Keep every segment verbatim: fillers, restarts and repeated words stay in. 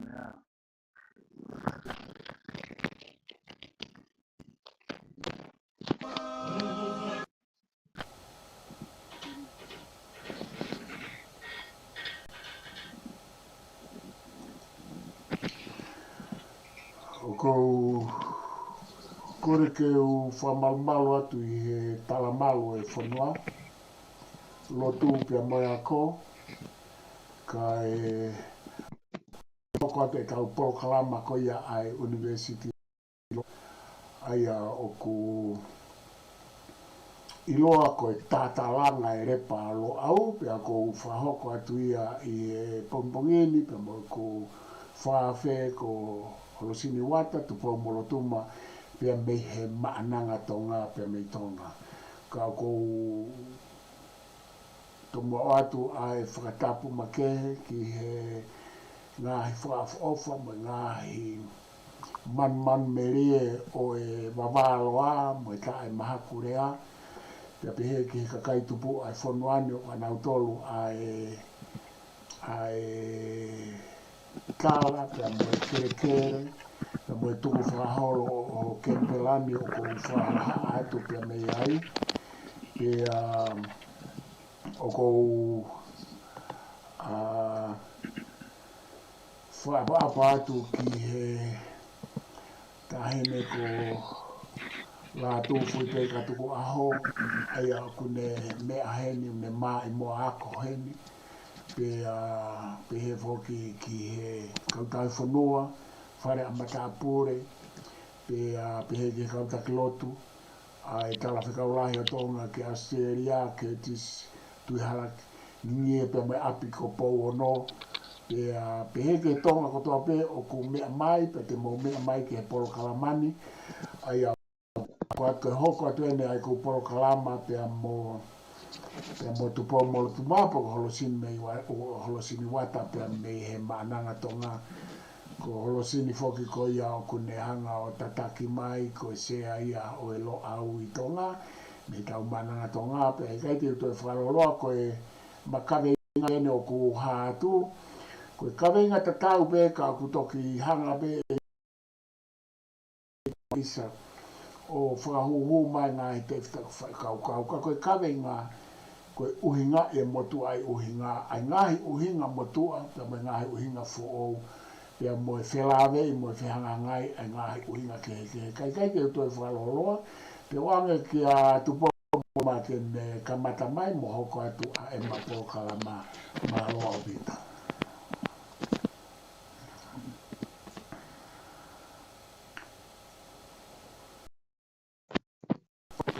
meʻa. ʻOku ou kole ke u fakamalumalu atu ʻi he talamalu ʻo e fonua, lotu pea mo e ako, kae hoko atu ʻetau polokalama ko ia ʻa e University, ʻa ia ʻoku ʻiloa ko e Tatalanga ʻi he Lepa ʻo Loʻau, pea ʻoku ou fakahoko atu ia ʻi he pongipongi ni, pea mo ʻeku fakaafe ko Holosini Uata Tupou-mo-Lotuma, pea mei he Maʻananga Tonga, pea mei Tonga. Ka ʻoku ou tomuʻa ʻoatu ʻa e fakatapu makehe ki he ngaahi fakaʻofoʻofa mo e ngaahi manumanu melie ʻo e vavā loa mo e taʻemahakulea, pea pehē ki he kakai tupuʻa ʻo e fonua ni ʻoku ʻanautolu ʻa e, ʻa e tala, pea mo e kelekele, pea mo e tukufakaholo ʻo, ʻo Kenipela ni ʻoku ou fakahā atu pea mei ai. Pea ʻoku ou, ʻa, fakaʻapaʻapa atu ki he taʻahine ko Lātūfuipeka Tukuʻaho, ʻa ia ʻoku ne meʻa heni, ne maʻimoa ako heni. Pea pehē foki ki he kautaha fonua, Fale ʻa Matāpule, pea pehē ki he kau taki lotu, ʻa e Talafekau Lahi ʻo Tonga ki ʻAositelēlia, Curtis Tuʻihalangingie pea mo e ʻapi ko Pouono, pea pehē ki he Tonga kotoa pē ʻoku meʻa mai, pea te mou meʻa mai ki he polokalama ni, ʻa ia ko atu ke hoko atu eni ʻa ʻeku polokalama pea mo, pea mo Tupou-mo-Lotuma pea ko Holosini mei Ua-, ʻo Holosini Uata pea mei he Maʻananga Tonga. Ko Holosini foki ko ia ʻoku ne hanga ʻo tataki mai, ko e sea ia ʻo e Loʻau ʻi Tonga, mei he tau Maʻananga Tonga, pea ʻikai te u toe fakalōloa, ko e ma kaveinga eni ʻoku hā atu, ko e kaveinga tatau pē ka ʻoku toki hanga pē ʻe ʻisa ʻo fakahūhū mai ngaahi tefitoʻi fakakaukau, ka ko e kaveinga, ko e ʻuhinga ʻe motuʻa ʻa e ʻuhinga, ʻa e ngaahi ʻuhinga motuʻa, pea mo e ngaahi ʻuhinga foʻou, pea mo e felāveʻi, mo e fehangahangai ʻa e ngaahi ʻuhinga kehekehe. Ka ʻikai ke u toe fakalōloa, te u ʻoange kia Tupou-mo-Lotuma ke ne kamata mai mo hoko atu ʻa ʻema polokalama. Mālō ʻaupito.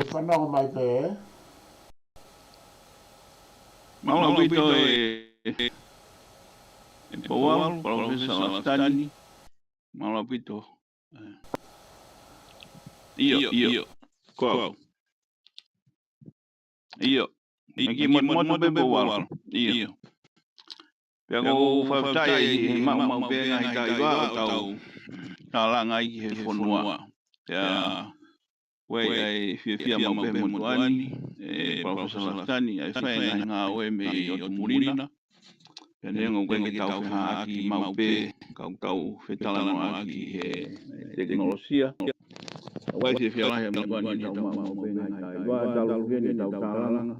Fanongo mai pē. Mālō ʻaupito ē, ē Pouvalu, Palōfesa Lafitani. Mālō ʻaupito. ʻIo, ʻio, ʻio. Ko au. ʻIo. Mei he motumotu pē Pouvalu. ʻIo. Pea ʻoku ou fakafetaʻi ʻi he maʻumaʻu pē ngaahi taimi ʻoku tau tālanga ai ki he fonua. Pea ʻoku ʻi ai ʻa e fiefia maʻu pē he motuʻa ni, ē Palōfesa Lafitani, ʻa e fai ngaahi ngāue mei ʻotu muli na. Pea neongo ʻoku ʻikai ke tau fehangahangai maʻu pē, ka ʻoku tau fetalanoaʻaki he tekinolosia. ʻOku ʻi ai e fiefia lahi ʻa e motuʻa ni ʻi heʻetau maʻumaʻu pē ngaahi taimi ʻoku tau heni ʻetau tālanga,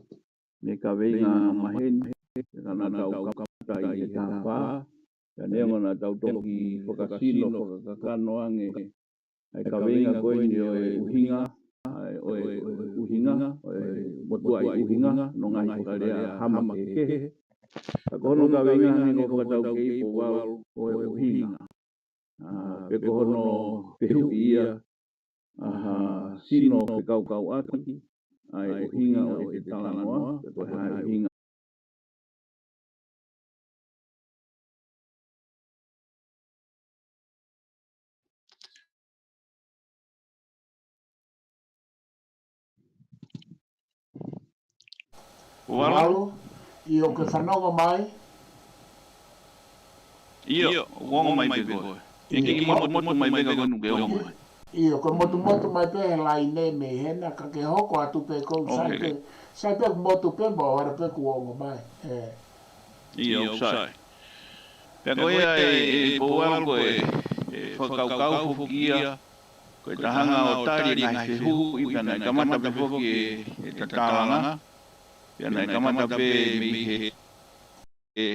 mei he kaveinga maheni, pea naʻa tau kamata ʻi he taha fā, pea neongo naʻa tau toki fakasino, fakakakano ange ʻa e kaveinga ko eni ʻo e ʻuhinga, ʻa e, ʻo e, ʻo e ʻuhinga, ʻo e motuʻaʻi ʻuhinga, hono ngaahi fakalea hama kehekehe. Ka ko hono kaveinga ange ʻoku fakataukei Pouvalu ʻo e ʻuhinga. ʻA, pe ko hono fehuʻi ia, ʻa ha sino fekaukauʻaki ʻa e ʻuhinga ʻo ʻete talanoa, pe ko e hā e ʻuhinga. Pouvalu? ʻIo, ke fanongo mai. ʻIo, ʻoku ongo mai pē koe. ʻIo. Ke motumotu mai pē ka ko eni ʻoku ke ongo mai. ʻIo, ko e motumotu mai pē he laine mei hena, ka ke hoko atu pē ʻoku sai pē, sai pē ʻoku motu pē mo ʻalu pē ʻoku ongo mai. ʻE. ʻIo, ʻoku sai. Pea ko ia ʻe, ʻe Pouvalu ko e, ʻe fakakaukau foki ia, ko e taha ʻo tali e ngaahi fehuʻi pea naʻe kamata pē foki ʻe, ʻe tatalanga, pea naʻe kamata pē mei he, ʻe,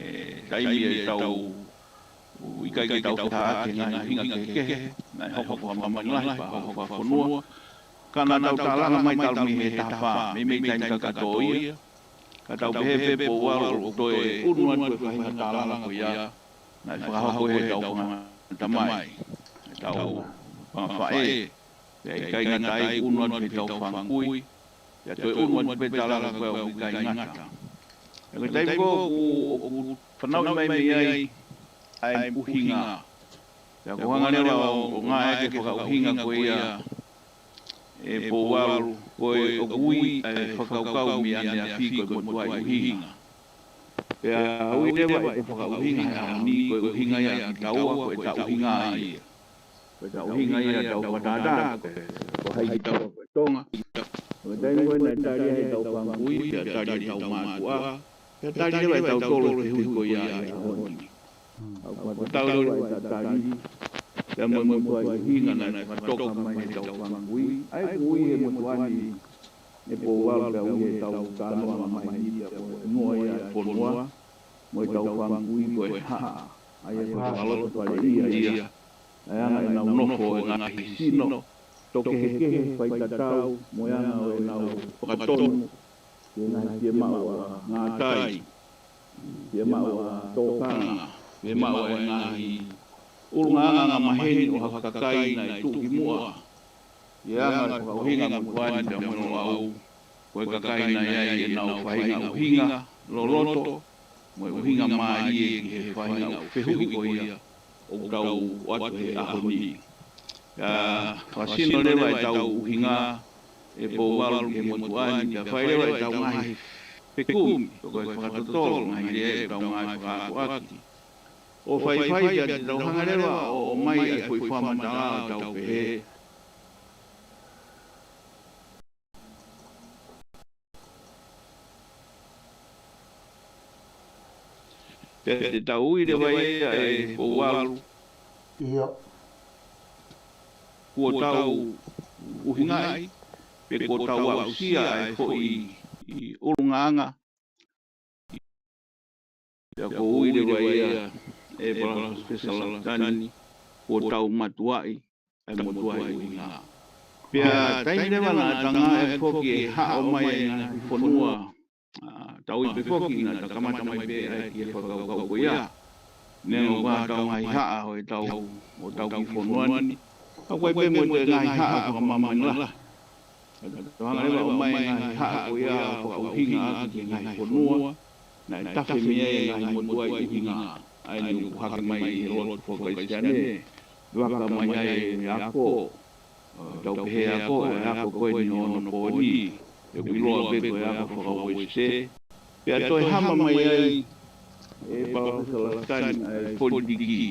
ʻe taimi ʻe tau, ʻikai ke tau fetaʻaki e ngaahi ʻuhinga kehekehe, naʻe hoko ko e fakamāmani lahi pea hoko ko e fonua, ka naʻa tau tālanga mai talu mei he taha fā, mei, mei he taimi kakato ia, ka tau pehē pē Pouvalu ʻoku toe ʻunu atu e faʻahinga tālanga ko ia, naʻe fakahoko ʻe heʻetau fanga tamai, ʻetau fanga faʻē, pea ʻikai ngata ai ʻunu atu ʻetau fanga kui, pea toe ʻunu atu pē tālanga ko ia ʻoku ʻikai ngata. Pea ko e taimi ko ē ʻoku, ʻoku fanauʻi mai mei ai ʻa e ʻuhinga. Pea ʻoku hanga leva ʻo, ʻo ngāueʻaki e fakaʻuhinga ko ia ʻe Pouvalu, ko e ʻoku ui ʻa e fakakaukau mei ʻaneafi ko e motuʻaʻi ʻuhinga. Pea ui leva ʻe he fakaʻuhinga he ʻaho ni ko e ʻuhinga ia ʻa kitaua ko ʻeta ʻuhinga ia. Ko ʻeta ʻuhinga ia ʻetau fakatātā, ko e, ko hai kitaua ko e Tonga. Ko e taimi ko ē naʻe tali ai ʻetau fanga kui, pea tali ʻetau mātuʻa, pea tali leva ʻe tautolu e fehuʻi ko ia he ʻaho ni. ʻOku tatau leva ʻeta tali, pea mo e motuʻaʻi ʻuhinga naʻe fakatoka mai heʻetau fanga kui. ʻA ia ʻoku ui ʻe he motuʻa ni ʻe Pouvalu pea ui ʻe heʻetau talanoa mai ni pea ko e hingoa ia ʻo e fonua, mo ʻetau fanga kui ko e haʻa. ʻA ia ko e fakalotofale ia ia. ʻA e anga ʻenau nofo e ngaahi sino, tō kehekehe, faitatau, mo e anga ʻo ʻenau fakatonu ki he ngaahi fiemaʻu ʻa ngātai, fiemaʻu ʻa tōkanga, fiemaʻu ʻa e ngaahi ʻulungaanga angamaheni ʻo ha kakai naʻe tuʻu ki muʻa. ʻI he anga e fakaʻuhinga motuʻa ni pea mo e Loʻau, ko e kakai naʻe ʻi ai ʻenau faʻahinga ʻuhinga loloto, mo e ʻuhinga mālie ki he faʻahinga fehuʻi ko ia ʻoku tau ʻoatu he ʻaho ni. Pea fakasino leva ʻetau ʻuhinga ʻe Pouvalu ki he motuʻa ni, pea fai leva ʻetau ngaahi fekumi, pe ko e fakatotolo ngaahi lea ʻoku tau ngāue fakaako ʻaki. ʻO faifai pea te tau hanga leva ʻo, ʻo ʻomai ʻa e foʻi fakamatala ʻo tau pehē. Pea te tau ui leva ia ʻe Pouvalu. ʻIo. Kuo tau ʻuhingaʻi, pe kuo tau aʻusia ʻa e foʻi ʻulungaanga. Pea kuo ui leva ia ʻe Palōfesa Lafitani, kuo tau matuaʻi ʻa e motuʻaʻi ʻuhinga. Pea taimi leva naʻa ta ngāue foki ʻe haʻo mai ʻa e ngaahi fonua, ʻa, tau ui pē foki naʻa ta kamata mai pē ʻa e kiʻi fakakaukau ko ia. Neongo ʻoku ʻi ai ʻetau ngaahi haʻa ʻo ʻetau, ʻo ʻetau kiʻi fonua ni, ka ʻoku ʻi ai pē mo ʻetau ngaahi haʻa fakamāmani lahi. Tau hanga leva ʻo ʻomai e ngaahi haʻa ko ia ʻo fakaʻuhinga ʻaki ki he ngaahi fonua, naʻe tafe mei ai e ngaahi motuʻaʻi ʻuhinga, ʻa ia naʻe ʻohake mai ʻi he lotu faka-Kalisitiane, vaka mai ai e ako, ʻo tau pehē ako, e ako ko eni ʻo onopooni, ʻoku ʻiloa pē ko e ako faka-Uēsite, pea toe hama mai ai ʻe Palōfesa Lafitani ʻa e politiki.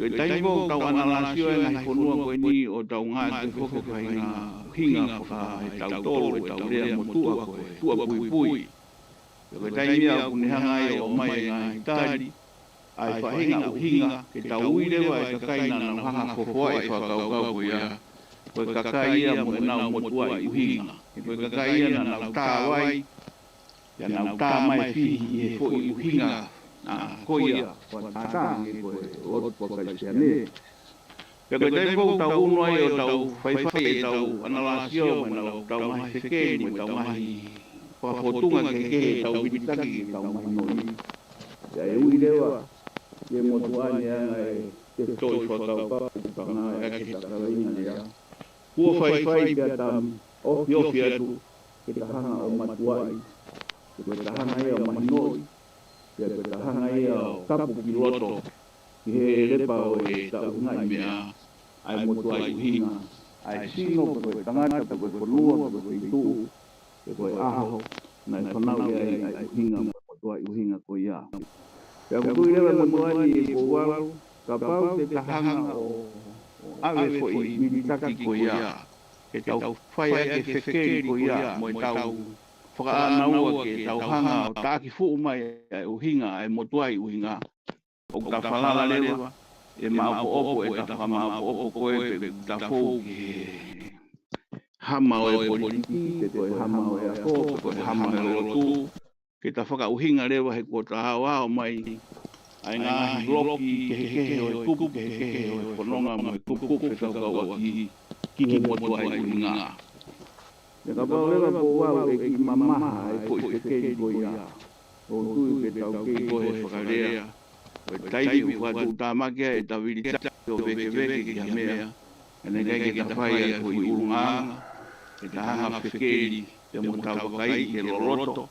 Ko e taimi ko ē ʻoku tau ʻanalaiso ai e ngaahi fonua ko eni ʻo tau ngāue foki ki he faʻahinga ʻuhinga faka-, ʻe tautolu, ʻetau lea motuʻa ko e tuʻapuipui. Pea ko e taimi ia ʻoku ne hanga ai ʻo ʻomai e ngaahi tali, ʻa e faʻahinga ʻuhinga, ke tau ui leva e kakai naʻa nau hanga ʻo fofoaʻi e fakakaukau ko ia, ko e kakai ia mo ʻenau motuʻaʻi ʻuhinga. He ko e kakai ia naʻa nau tā vai, pea nau tā mai e fihi ʻi he foʻi ʻuhinga, ʻa, ko ia, fakatātā ange ko e lotu faka-Kalisitiane. Pea ko e taimi ko ē ʻoku tau ʻunu ai ʻo tau faifai ʻetau ʻanalaiso mo ʻetau ngaahi fekeli mo ʻetau ngaahi fakafōtunga kehekehe ʻetau vilitaki ki heʻetau mahinoʻi. Pea ʻe ui leva ʻe he motuʻa ni ʻa e ngaahi tefitoʻi fakakaukau ʻoku tau ngāueʻaki he kaveinga lea. Kuo faifai pea ta ofiofi atu ke ta hanga ʻo matuaʻi, ke ta hanga ia ʻo mahinoʻi, pea ke ta hanga ia ʻo tapu ki loto, ki he lepa ʻo ʻeta ʻuhingaʻi meʻa, ʻa e motuʻaʻi ʻuhinga, ʻa e sino, pe ko e tangata, pe ko e fonua, pe ko e feituʻu, pe ko e ʻaho, naʻe fanauʻi ai ʻa e ʻuhinga mo e motuʻaʻi ʻuhinga ko ia. Pea ʻoku tui leva e motuʻa ni ʻe Pouvalu, kapau te ta hanga ʻo, ʻo ʻave e foʻi vilitaki ko ia, ke tau fai ʻaki e fekeli ko ia, mo ʻetau fakaʻānaua ke tau hanga ʻo taʻaki fuʻu mai ʻa e ʻuhinga, ʻa e motuʻaʻi ʻuhinga. ʻoku ta falala leva ʻe maʻopoʻopo ʻeta fakamaʻopoʻopo ko ē pe ʻoku ta fou ki he hama ʻo e politiki, pe ko e hama ʻo e ako, pe ko e hama ʻo e lotu, ke ta fakaʻuhinga leva he kuo ta aoao mai ʻa e ngaahi loki kehekehe ʻo e kupu kehekehe ʻo e fononga mo e kupu fefakauʻaki ki he motuʻaʻi ʻuhinga. Pea kapau leva kuo ʻoatu ʻe kiʻi mamaha ʻa e foʻi fekeli ko ia, ʻoku ou tui ke tau kei ko e fakalea ʻo e taimi ʻoku fakatuʻutāmaki ai ʻeta vilitaki ʻo vēkeveke ki ha meʻa, ʻa ia naʻe ʻikai ke ta fai ai ko e ʻulungaanga, ke ta hanga fekeli pea mo tau vakai ki he loloto,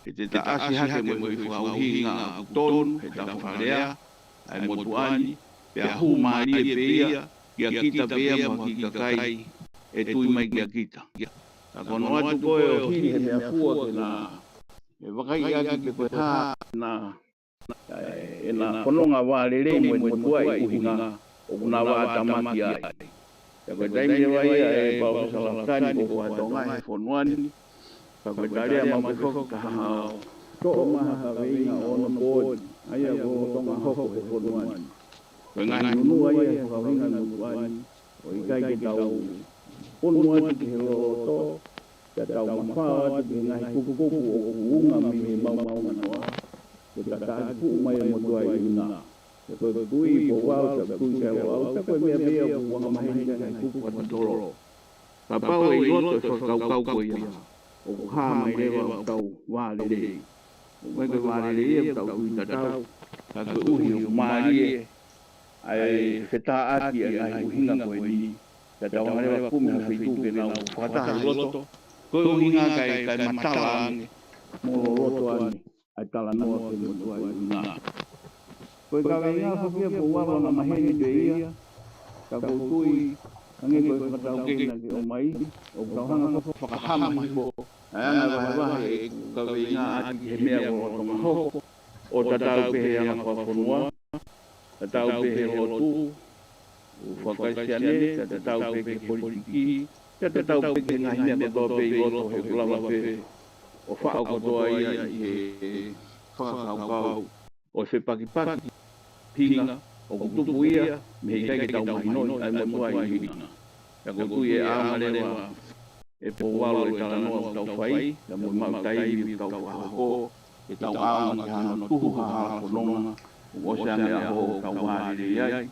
ke te ta ʻasi hake mo e foʻi fakaʻuhinga ʻoku tonu heʻeta fakalea ʻa e motuʻa ni, pea hū mālie pē ia kia kita pea mo e kiʻi kakai ʻe tui mai kia kita. Ka ko hono ʻoatu ko ē ʻo hili he meʻafua ke na, ʻe vakai ʻaki pe ko e hā ʻena, ʻena fononga vā lelei mo e motuʻaʻi ʻuhinga ʻoku na vā tamaki ai. Pea ko e taimi leva ia ʻe Palōfesa Lafitani, ko e fakatonga he fonua ni, ka ko e tali ʻa maʻu pē foki ka hanga ʻo toʻo mai ha kaveinga ʻo hono pooni, ʻa ia ko e lolotonga hoko he fonua ni. Ko e ngaahi nunuʻa ia he fakaʻuhinga motuʻa ni, ʻoku ʻikai ke tau ʻunu atu ki he loloto, pea tau mafao atu ki he ngaahi kupukupu ʻoku unga mei he maomaonganoa, ke ta taʻaki puʻu mai e motuʻaʻi ʻuhinga. Pea ko e kui, ko au, ta kui, ta ko au, ta ko e meʻa pē ia ʻoku angamaheni ki ai e ngaahi kupu fakatotolo. Kapau ʻe ʻi loto e fakakaukau ko ia, ʻoku hā mai leva ʻoku tau vā lelei. ʻOku ʻikai ko e vā lelei ia ʻoku tau tui tatau, ka koeʻuhi ʻoku mālie ʻa e fetāʻaki ʻa e ngaahi ʻuhinga ko eni, ka tau hanga leva ʻo kumi ha feituʻu ke nau fakataha ʻi loto, ko e ʻuhinga kae, kae matala ange mo loloto ange ʻa e talanoa ki he motuʻaʻi ʻuhinga. Ko e kaveinga foki ia kuo ʻoatu angamaheni pē ia, ka ʻoku ou tui, hangē ko e fakataukei naʻa ke ʻomai, ʻoku tau hanga ʻo fakahama hifo ʻa e anga vahevahe ʻeku kaveinga ʻaki ki he meʻa ʻoku lolotonga hoko, ʻo tatau pē he anga fakafonua, tatau pē he lotu, ʻo fakakalisitiane, tatau pē ki he politiki, tatau pē ki he ngaahi meʻa kotoa pē ʻi loto, he ʻoku lava pē ʻo faʻo kotoa ia ʻi he fakakaukau ʻo e fepakipaki ʻuhinga ʻoku tupu ia mei he ʻikai ke tau mahinoʻi ʻa e motuʻaʻi ʻuhinga. Pea ʻoku ou tui ʻe ʻaonga leva ʻe Pouvalu e talanoa ʻoku tau fai, pea mo e maʻu taimi ʻoku tau fakahoko, ke tau ʻaonga ki hano tuhu ha hala fononga, ʻoku ʻosi ange ʻa hoʻo tau vā lelei ai,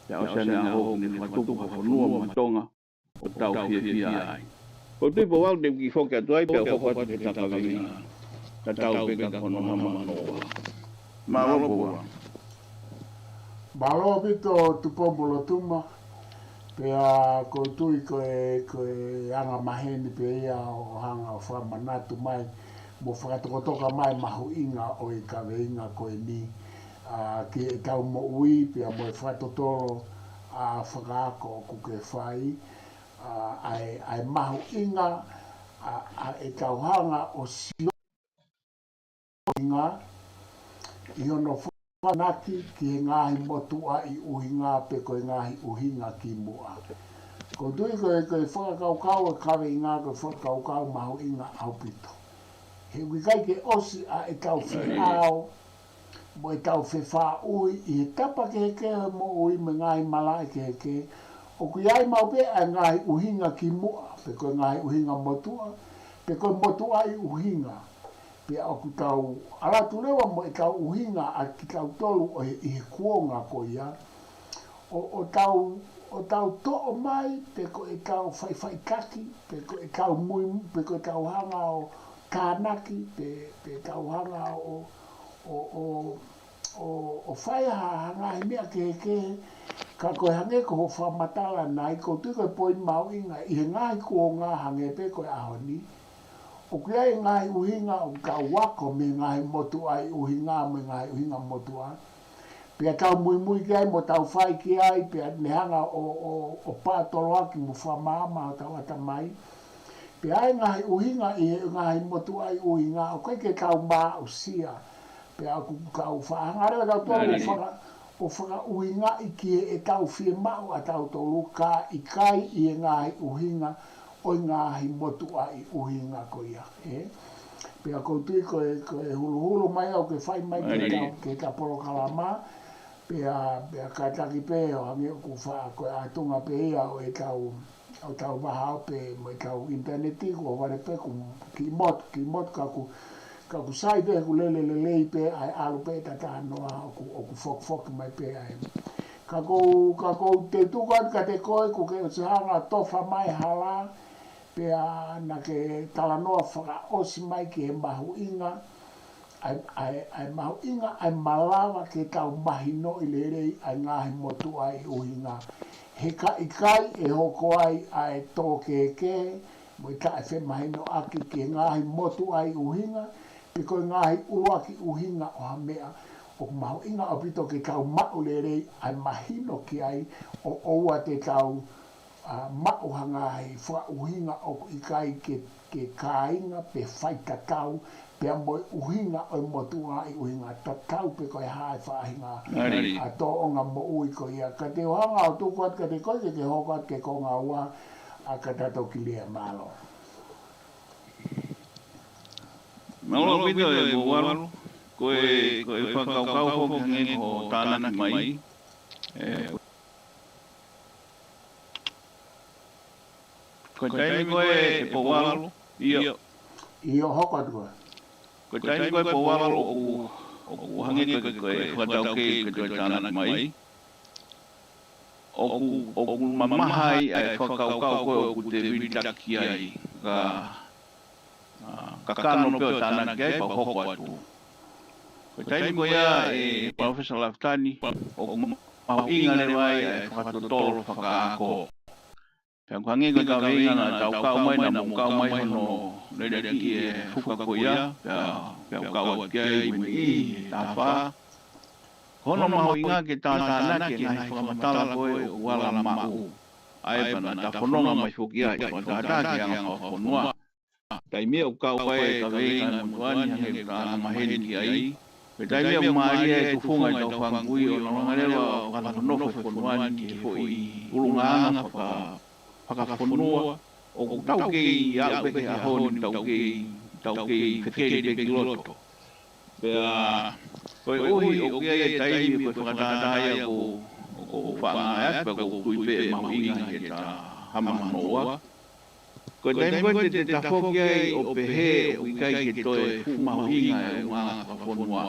pea ʻosi ange ʻa hoʻo ne fakatupu ha fonua mo Tonga ʻoku tau fiefia ai. ʻOku ou tui Pouvalu te u kiʻi foki atu ai, pea u hoko atu ki heʻeta kaveinga tatau pē ka ko hono hama noa. Mālō Pouvalu. Mālō ʻaupito Tupou Molotuma, pea ʻoku ou tui ko e, ko e angamaheni pē ia ʻo hanga ʻo fakamanatu mai, mo fakatokatoka mai mahuʻinga ʻo e kaveinga ko eni, ʻa, ki heʻetau moʻui, pea mo e fakatotolo, ʻa, fakaako ʻoku ke fai, ʻa, ʻa e, ʻa e mahuʻinga, ʻa, ʻa ʻetau hanga ʻo sio ʻuhinga, ʻi hono fakamanatu ki he ngaahi motuʻaʻi ʻuhinga pe ko e ngaahi ʻuhinga ki muʻa. ʻOku ou tui ko e, ko e fakakaukau ʻo e kaveinga ko e fakakaukau mahuʻinga ʻaupito. He ʻoku ʻikai ke ʻosi ʻa ʻetau feʻao, mo ʻetau fefaʻuhi ʻi he tapa kehekehe ʻo e moʻui mo e ngaahi malaʻe kehekehe, ʻoku ʻi ai maʻu pē ʻa e ngaahi ʻuhinga ki muʻa, pe ko e ngaahi ʻuhinga motuʻa, pe ko e motuʻaʻi ʻuhinga. Pea ʻoku tau ʻalu atu leva mo ʻetau ʻuhinga ʻa kitautolu ʻo e, ʻi he kuonga ko ia, ʻo, ʻo tau, ʻo tau toʻo mai, pe ko ʻetau faʻifaʻitaki, pe ko ʻetau mui, pe ko ʻetau hanga ʻo tānaki, pe, pe tau hanga ʻo, ʻo, ʻo, ʻo, ʻo fai ha, ha ngaahi meʻa kehekehe, ka ko e hangē ko hoʻo fakamatala nai, ʻoku ou tui ko e poini mahuʻinga ʻi he ngaahi kuonga hangē pē ko e ʻaho ni. ʻOku ʻi ai e ngaahi ʻuhinga ʻoku tau ako mei he ngaahi motuʻaʻi ʻuhinga mo e ngaahi ʻuhinga motuʻa. Pea tau muimui ki ai mo tau fai ki ai, pea ne hanga ʻo, ʻo, ʻo pātoloaki mo fakamaama hotau ʻatamai. Pea ʻi ai e ngaahi ʻuhinga ʻi he ngaahi motuʻaʻi ʻuhinga, ʻoku ʻikai ke tau maʻusia. Pea ʻoku tau faʻa hanga leva ʻe tautolu ʻo faka-, ʻo fakaʻuhingaʻi ki heʻetau fiemaʻu ʻatautolu ka ʻikai ʻi he ngaahi ʻuhinga ʻo e ngaahi motuʻaʻi ʻuhinga ko ia, ē? Pea ʻoku ou tui ko e, ko e huluhulu mai ʻoku ke fai mai ki heʻeta, ki heʻeta polokalama, Pea, pea kātaki pē ʻo hangē ʻoku faʻa ko e ʻātunga pē ia ʻo ʻetau, ʻo ʻetau vahaope mo ʻetau ʻinitaneti, kuo vale pē ʻoku kiʻi motu, kiʻi motu ka ʻoku, ka ʻoku sai pē ʻoku lele lelei pē ʻa e ʻalu pē ʻeta talanoa ʻoku, ʻoku fokifoki mai pē ʻa e. Ka ʻoku, ka ʻoku ou te tuku atu kiate koe ʻoku ke ʻosi hanga ʻo tofa mai hala, pea naʻa ke talanoa fakaʻosi mai ki he mahuʻinga, ʻa e, ʻa e, ʻa e mahuʻinga, ʻa e malava ke tau mahinoʻi lelei ʻa e ngaahi motuʻa ʻi ʻuhinga. He ka ʻikai ʻe hoko ai ʻa e tō kehekehe, mo e taʻefemahinoʻaki ki he ngaahi motuʻa ʻi ʻuhinga, pe ko e ngaahi ʻuluaki ʻuhinga ʻo ha meʻa, ʻoku mahuʻinga ʻaupito ke tau maʻu lelei ʻa e mahino ki ai ʻo ʻoua te tau ʻa maʻu ha ngaahi fakaʻuhinga ʻoku ʻikai ke, ke kāinga pe faitatau, pea mo e ʻuhinga ʻo e motuʻa ʻi ʻuhinga tatau pe ko e hā e faʻahinga ʻa e tōʻonga moʻui ko ia. Ka te u hanga ʻo tuku atu kiate koe ke ke hoko atu ki he konga ua ʻa ka tatou kilia mālō. Mālō ʻaupito ʻe Pouvalu, ko e, ko e fakakaukau foki hangē ko e tānaki mai. ʻE, Ko e taimi ko ē ʻe Pouvalu, ʻio. ʻIo, hoko atu koe. Ko e taimi ko ē ʻe Pouvalu ʻoku, ʻoku hangē ko e, ko e fakataukei ko ē ʻoku tānaki mai. ʻOku, ʻoku mamaha ai ʻa e fakakaukau ko ē ʻoku te vilitaki ai. Ka, ʻa, kakano pē ʻo tānaki ai, pea u hoko atu. Ko e taimi ko ia ʻe Palōfesa Lafitani, ʻoku mahuʻinga leva ai ʻa e fakatotolo fakaako. Pea ʻoku hangē ko e kaveinga naʻa tau kau mai, naʻa mou kau mai hono lele ki he fuka ko ia, pea, pea u kau atu ki ai mo e niʻihi he taha fā. Ko hono mahuʻinga ke tātānaki e ngaahi fakamatala ko ē ʻoku ala maʻu. ʻA ia pea naʻa ta fononga mai foki ai, fakatātā ki he anga fakafonua. Taimi ʻoku kau ai e kaveinga ʻa e motuʻa ni hangē ko e anga maheni ki ai. Pea taimi ʻoku mālie e tufunga ʻetau fanga kui ʻo nonga leva ʻo fakanofonofo e fonua ni ki he foʻi ʻulungaanga faka-, fakafonua, ʻoku tau kei aʻu pē ki he ʻaho ni, tau kei, tau kei fekeli pē ki loto. Pea, koeʻuhi ʻoku ʻi ai e taimi ko e fakatātā ia ʻoku, ʻoku faʻa ngāueʻaki, pea ʻoku ou tui pē ʻe mahuʻinga ʻi heʻeta hama hono ua. Ko e taimi ko ē te, te ta foki ai ʻo pehē ʻoku ʻikai ke toe fuʻu mahuʻinga e ʻulungaanga fakafonua.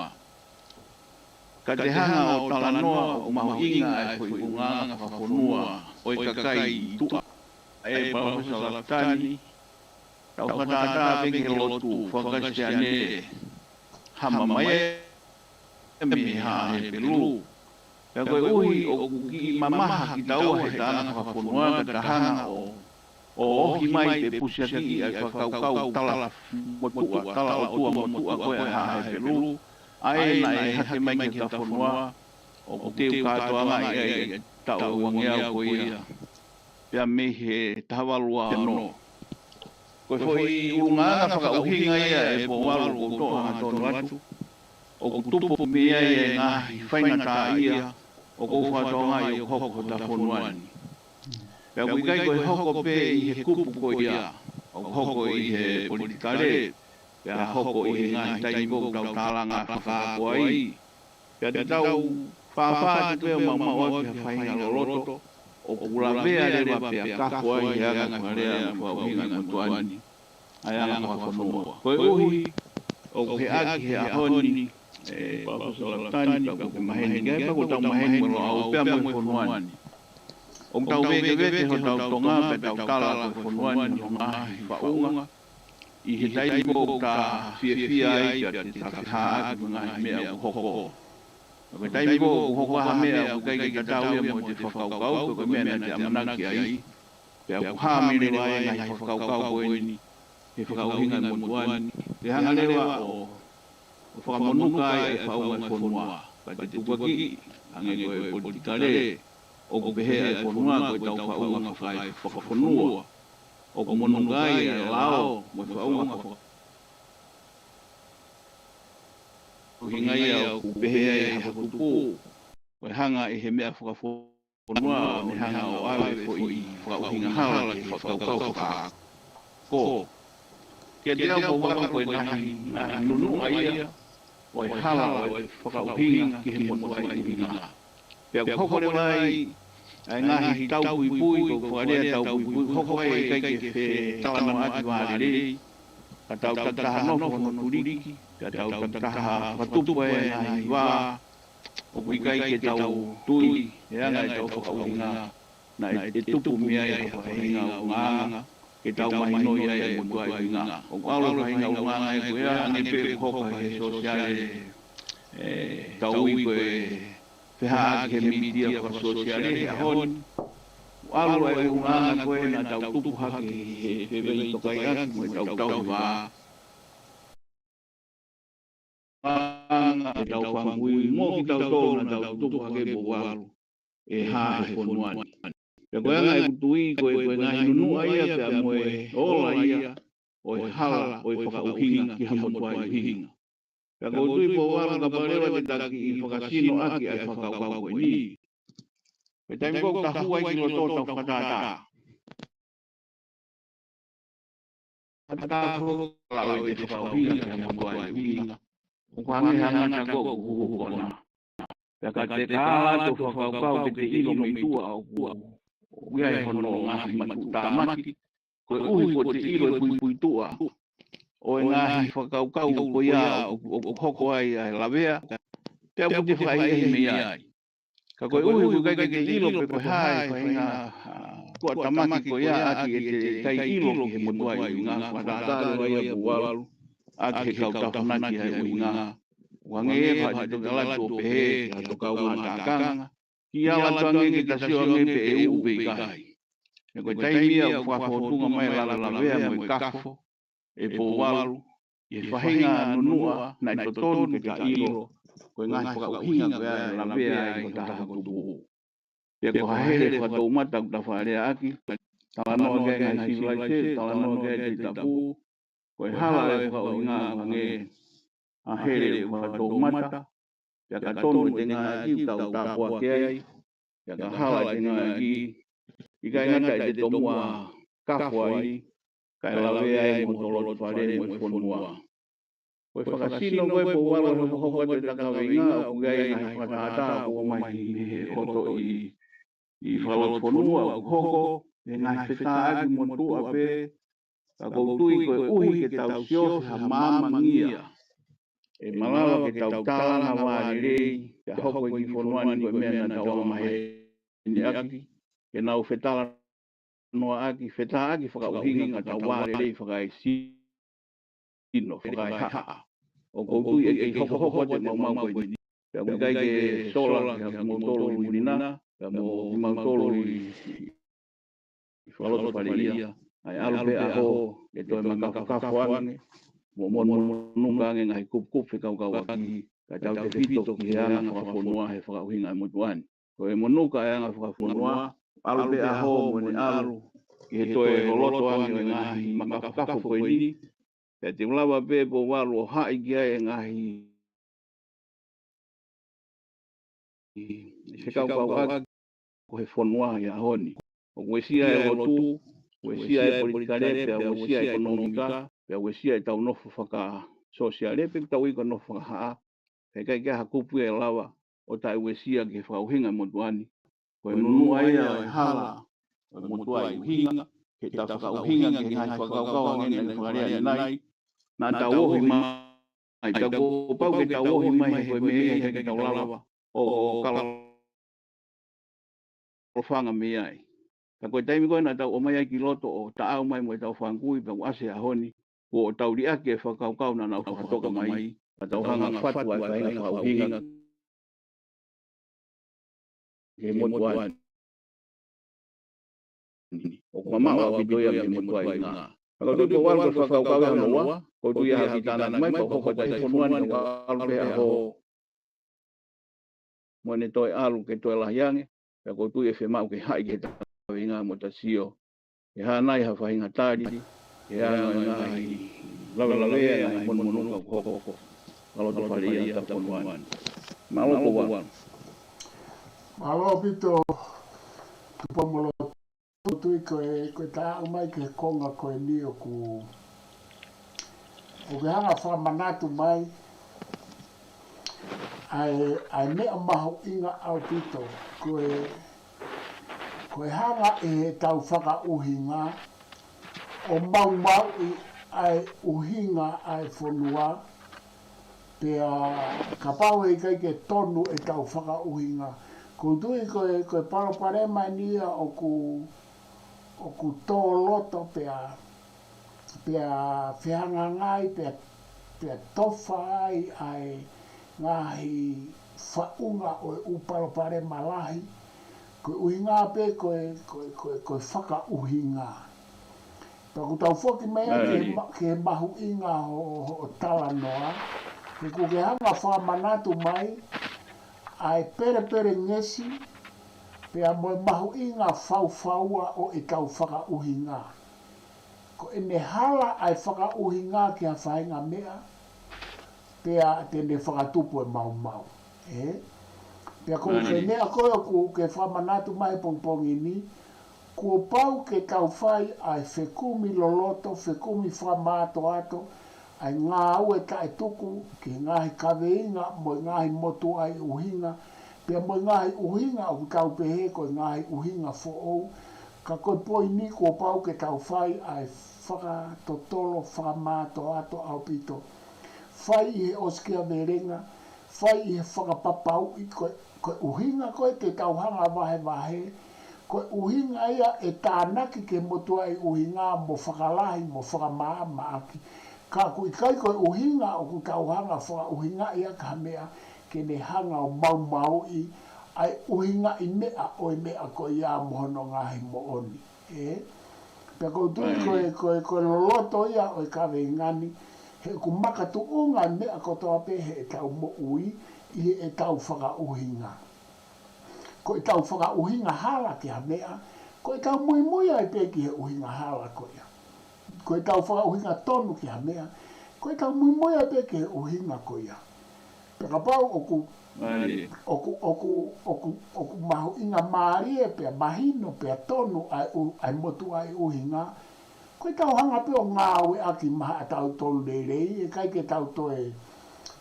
Ka te hanga ʻo talanoa ʻoku mahuʻinga e foʻi ʻulungaanga fakafonua ʻo e kakai ʻi tuʻa. ʻE Palōfesa Lafitani, tau fakatātā pē ki he lotu fakakalisitiane, hama mai ē mei he Haʻa Hepelū. Pea koeʻuhi ʻoku kiʻi mamaha kitaua heʻeta anga fakafonua ka ta hanga ʻo, ʻo ʻohi mai pe pusiakiʻi ʻa e fakakaukau tala motuʻa, tala ʻotua motuʻa ko ē ʻa e Haʻa Hepelū, ʻa ē naʻe hake mai ki he fakafonua, ʻoku teu kātoanga ai ʻa e taʻu ʻe uangeau ko ia. Pea mei he taha valu ua ono. Ko e foʻi ʻulungaanga fakaʻuhinga ia ʻe Pouvalu ʻoku ou toʻo hangatonu atu, ʻoku tupu mei ai e ngaahi faingataʻaʻia ʻoku ou fakatokangaʻi ʻoku hoko he fonua ni. Pea ʻoku ʻikai ko e hoko pē ʻi he kupu ko ia, ʻoku hoko ʻi he politikale, pea hoko ʻi he ngaahi taimi ko ē ʻoku tau tālanga fakaako ai. Pea te tau fāfā atu pē ʻo maumauʻaki ha faʻahinga loloto, ʻoku lavea leva pea kako ai he anga fakalea mo e fakaʻuhinga ʻa e motuʻa ni, ʻa e anga fakafonua. Koeʻuhi, ʻoku heʻaki he ʻaho ni, ʻe Palōfesa Lafitani, pea ʻoku ke maheni ki ai, pea ʻoku tau maheni mo Loʻau pea mo e fonua ni. ʻOku tau vēkeveke hotau Tonga, pea tau tala ko e fonua ni hono ngaahi faʻunga, ʻi he taimi ko ē ʻoku ta fiefia ai pea te ta fehāʻaki mo e ngaahi meʻa ʻoku hoko. Ko e taimi ko ē ʻoku hoko ai ha meʻa ʻoku ʻikai ke tatau ia mo ʻete fakakaukau, pe ko e meʻa naʻa te ʻamanaki ai. Pea ʻoku hā mai leva e ngaahi fakakaukau ko eni, he fakaʻuhinga ʻa e motuʻa ni, ke hanga leva ʻo, ʻo fakamonuka ai e faʻunga ʻo e fonua. Ka te tukuakiʻi, hangē ko e politikale, ʻoku pehē ʻa e fonua ko ʻetau faʻunga faka-, fakafonua. ʻOku monuka ai e lao mo e faʻunga faka-, ʻuhinga ia ʻoku pehē ai ha fokotuʻu, ko e hanga ʻe he meʻa fakafonua ʻo ne hanga ʻo ʻave e foʻi fakaʻuhinga hala ki he fakakaukau fakaako. Kiate au Pouvalu ko e ngaahi, ngaahi nunuʻa ia ʻo e hala ʻo e fakaʻuhinga ki he motuʻa ʻi ʻuhinga. Pea ʻoku hoko leva ai ʻa e ngaahi taupuipui, ko e fakalea taupuipui, hoko ai ʻikai ke fetalanoaʻaki vālelei, ka tau takitaha nofo hono tuliki, pea tau takitaha fakatupu ai e ngaahi vā ʻoku ʻikai ke tau tui, he anga ʻetau fakaʻuhinga, naʻe tupu mei ai ha faʻahinga ʻulungaanga ke tau mahinoʻi ai e motuʻa ʻi ʻuhinga. ʻOku ʻalu e faʻahinga ʻulungaanga ia ko ia, hangē pē ʻoku hoko he sōsiale, ē, tau ui ko e fehaʻaki he mītia fakasōsiale he ʻaho ni. ʻOku ʻalu e ʻulungaanga ko ē naʻa tau tupu hake he feveitokaiʻaki mo ʻetau tauhi vā ʻa ʻetau fanga kui mo kitautolu naʻa tau tupu hake, Pouvalu, ʻe hā he fonua ni. Pea ko e anga ʻeku tui ko e, ko e ngaahi nunuʻa ia pea mo e ola ia ʻo e hala ʻo e fakaʻuhinga ki ha motuʻa ʻi ʻuhinga. Pea ʻoku ou tui, Pouvalu, kapau leva te ta kiʻi fakasinoʻaki ʻa e fakakaukau ko eni, ko e taimi ko ē ʻoku ta hū ai ki loto ʻo tau fakatātā, ʻa ta fo la ʻo e fakaʻuhinga ki ha motuʻa ʻi ʻuhinga, ʻoku hangē ha ngata ko ē ʻoku huhu kona. Pea ka te ka ʻalu atu ʻo fakakaukau, ke te ʻilo mei tuʻa ʻoku, ʻoku ʻi ai hono ngaahi matuʻutāmaki, koeʻuhi kuo te ʻilo e puipuituʻa ʻo e ngaahi fakakaukau ko ia ʻoku, ʻoku hoko ai ʻa e lavea, pea ʻoku te fakaʻehiʻehi mei ai. Ka koeʻuhi ʻoku ʻikai ke te ʻilo pe ko e hā e faʻahinga, ā, tuʻutāmaki ko ia ʻaki ʻete ʻikai ʻilo ki he motuʻa ʻi ʻuhinga, fakatātā leva ia, Pouvalu, ʻaki he kau tāfunaki ʻi ʻuhinga. ʻOku hangē ia ko ha te toki ʻalu atu ʻo pehē ki ha tokanga tākanga, kiʻi ʻalu atu ange ke ta sio ange pe ʻe uʻu pe ʻikai. He ko e taimi ia ʻoku fakafōtunga mai e lave lavea mo e kafo, ʻe Pouvalu, ʻi he faʻahinga nunuʻa naʻe totonu ke ta ʻilo, ko e ngaahi fakaʻuhinga ko ia ʻe lavea ai hotau kupu. Pea ko ha hele fakatoumata ʻoku ta faʻa leaʻaki, talanoa ki ai e ngaahi sivilaise, talanoa ki ai e Tohi Tapu, ko e hala ʻo e fakaʻuhinga ʻoku hangē ha hele ʻoku fakatoumata, pea ka tonu ʻete ngāueʻaki ʻoku tau tāpuaki ai, pea ka hala ʻete ngāueʻaki, ʻikai ngata ʻete tomuʻa kafo ai, kae lavea ai mo hoto loto fale mo e fonua. Ko e fakasino ko ē, Pouvalu, ʻe hokohoko atu ʻeta kaveinga, ʻoku ʻi ai e ngaahi fakatātā ʻoku ʻomai mei he ʻOtua ʻi, ʻi fakalotofonua, ʻoku hoko e ngaahi fetāʻaki motuʻa pē, ka ʻoku ou tui koeʻuhi ke tau sio ki ha maamangia, ʻe malava ke tau tālanga vālelei, pea hoko e kiʻi fonua ni ko e meʻa naʻa tau anga maheni ʻaki, ke nau fetalanoaʻaki, fetāʻaki fakaʻuhinga ka tau vālelei fakaesino, fakaehaʻa. ʻOku ou tui ʻe kei hokohoko atu e maumau ko eni. Pea ʻoku ʻikai ke sola kiate kimoutolu ʻi muli na, pea mo kimautolu ʻi, ʻi fakalotofale ia, ʻa e ʻalu pē ʻaho ʻe toe makafokafo ange, mo monuka ange e ngaahi kupukupu fekaukauʻaki, kae tautefito ki he anga fakafonua he fakaʻuhinga e motuʻa ni. Ko e monuka e anga fakafonua, ʻalu pē ʻaho mo ʻene ʻalu ki he toe loloto ange ʻo e ngaahi makafokafo ko eni, pea te u lava pē, Pouvalu, ʻo haʻi ki ai e ngaahi fekaukauʻaki ko e fonua ʻi he ʻaho ni. ʻOku uesia e lotu, uesia e politikale, pea uesia e ʻekonōmika, pea uesia ʻetau nofo fakasōsiale, pe ʻoku tau ui ko e nofo fakahaʻa. He ʻikai ke ʻi ai ha kupu ia ʻe lava ʻo taʻeuesia ki he fakaʻuhinga e motuʻa ni. Ko e nunuʻa ia ʻo e hala ʻo e motuʻa ʻi ʻuhinga, ke ta fakaʻuhinga ki he ngaahi fakakaukau hangē naʻe fakalea ʻanenai, naʻa tau ohi mai, ʻa ia kuo pau ke tau ohi mai he ko e meʻa ia ʻikai ke tau lava ʻo, ʻo kalo ʻo fanga mei ai. Ka ko e taimi ko ē naʻa tau ō mai ai ki loto ʻo taʻau mai mo ʻetau fanga kui, pea ʻoku ʻasi e ʻaho ni, kuo tau liʻaki e fakakaukau naʻa nau fakatoka mai, ka tau hanga ʻo fatu ʻa e faʻahinga fakaʻuhinga ki he motuʻa ni. ʻOku mamaʻo ʻaupito ia mei he motuʻa ʻi ʻuhinga. Ka ʻoku ou tui, Pouvalu, ko e fakakaukau ia hono ua, ʻoku ou tui ia ha kiʻi tānaki mai, pea ʻoku hoko atu e fonua ni, tau ʻalu pē ʻaho mo ʻene toe ʻalu ke toe lahi ange, pea ʻoku ou tui ʻe fiemaʻu ke haʻi ki heʻeta kaveinga mo ʻeta sio, ʻe hā nai ha faʻahinga tali, ʻe hā nai ha ngaahi lavelavea, ngaahi monumonuka ʻoku hoko fakaloto fale ia ʻo ʻeta fonua ni. Mālō, Pouvalu. Mālō ʻaupito, Tupoumolotui, ko e, ko ʻeta aʻu mai ki he konga ko eni ʻoku, ʻoku ke hanga ʻo fakamanatu mai ʻa e, ʻa e meʻa mahuʻinga ʻaupito, ko e, ko e hanga ʻe heʻetau fakaʻuhinga ʻo maumauʻi ʻa e ʻuhinga ʻa e fonua, pea kapau ʻe ʻikai ke tonu ʻetau fakaʻuhinga. ʻOku ou tui ko e, ko e palopalema eni ia ʻoku, ʻoku tō loto pea, pea fehangahangai, pea, pea tofa ai ʻa e ngaahi faʻunga ʻo e ʻū palopalema lahi, ko e ʻuhinga pē ko e, ko e, ko e, ko e fakaʻuhinga. Pea ʻoku tau foki mai ai ki he ma-, ki he mahuʻinga ho, ho, ho talanoa, he ʻoku ke hanga fakamanatu mai ʻa e pelepelengesi, pea mo e mahuʻinga faufaua ʻo ʻetau fakaʻuhinga. Ko ʻene hala ʻa e fakaʻuhinga ki ha faʻahinga meʻa, pea te ne fakatupu e maumau. ʻE? Pea ko e meʻa ko ē ʻoku ke fakamanatu mai he pongipongi ni, kuo pau ke tau fai ʻa e fekumi loloto, fekumi fakamātoato, ʻa e ngāue taʻetuku ki he ngaahi kaveinga mo e ngaahi motuʻaʻi ʻuhinga, pea mo e ngaahi ʻuhinga ʻoku tau pehē ko e ngaahi ʻuhinga foʻou, ka ko e poini kuo pau ke tau fai ʻa e fakatotolo, fakamātoato ʻaupito. Fai ʻi he ʻosikiavelenga, fai ʻi he fakapapauʻi ko e, ko e ʻuhinga ko ē te tau hanga vahevahe, ko e ʻuhinga ia ʻe tānaki ke motuʻaʻi ʻuhinga mo fakalahi mo fakamaʻamaʻaki. Ka ʻoku ʻikai ko e ʻuhinga ʻoku tau hanga fakaʻuhingaʻi ʻaki ha meʻa ke ne hanga ʻo maumauʻi ʻa e ʻuhingaʻi meʻa ʻo e meʻa ko ia mo hono ngaahi moʻoni. ʻE? Pea ʻoku ou tui ko e, ko e, ko e loloto ia ʻo e kaveinga ni, he ʻoku makatuʻunga e meʻa kotoa pē heʻetau moʻui ʻi heʻetau fakaʻuhinga. Ko ʻetau fakaʻuhinga hala ki ha meʻa, ko ʻetau muimui ai pē ki he ʻuhinga hala ko ia. Ko ʻetau fakaʻuhinga tonu ki ha meʻa, ko ʻetau muimui ai pē ki he ʻuhinga ko ia. Pea kapau ʻoku, ʻoku, ʻoku, ʻoku, ʻoku mahuʻinga mālie pea mahino pea tonu ʻa e ʻu-, ʻa e motuʻaʻi ʻuhinga, ko ʻetau hanga pē ʻo ngāueʻaki maʻa tautolu lelei, ʻe ʻikai ke tau toe,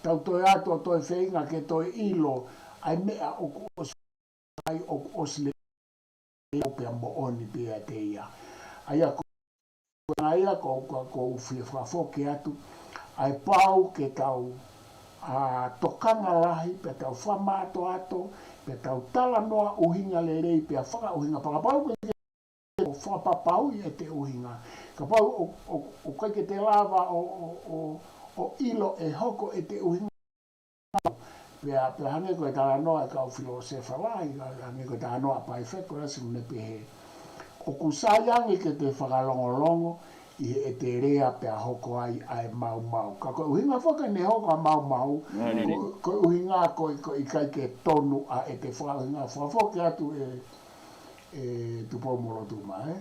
tau toe atu ʻo toe feinga ke toe ʻilo ʻa e meʻa ʻoku ʻosi ai ʻoku ʻosi lelei pea moʻoni pē ʻiate ia. ʻA ia ko, ʻa ia ko, ko, ʻoku ou fie fakafoki atu, ʻa e pau ke tau, ʻa, tokanga lahi, pea tau fakamātoato, pea tau talanoa ʻuhinga lelei, pea fakaʻuhinga fakapapauʻi ʻete ʻuhinga. Kapau ʻoku, ʻoku, ʻoku ʻikai ke te lava ʻo, ʻo, ʻo, ʻo ʻilo ʻe hoko ʻete ʻuhinga. Pea, pea hangē ko e talanoa ʻa e kau filōsefa lahi, hangē ko e talanoa ʻa Paifekolaisi ʻoku ne pehē, ʻoku sai ange ke te fakalongolongo ʻi heʻete lea pea hoko ai ʻa e maumau. Ka ko e ʻuhinga foki ʻene hoko ʻa e maumau, ko, ko e ʻuhinga ko, ko e ʻikai ke tonu ʻa ʻete fakaʻuhinga. Fakafoki atu ē, ē Tupou-mo-Lotuma, ē?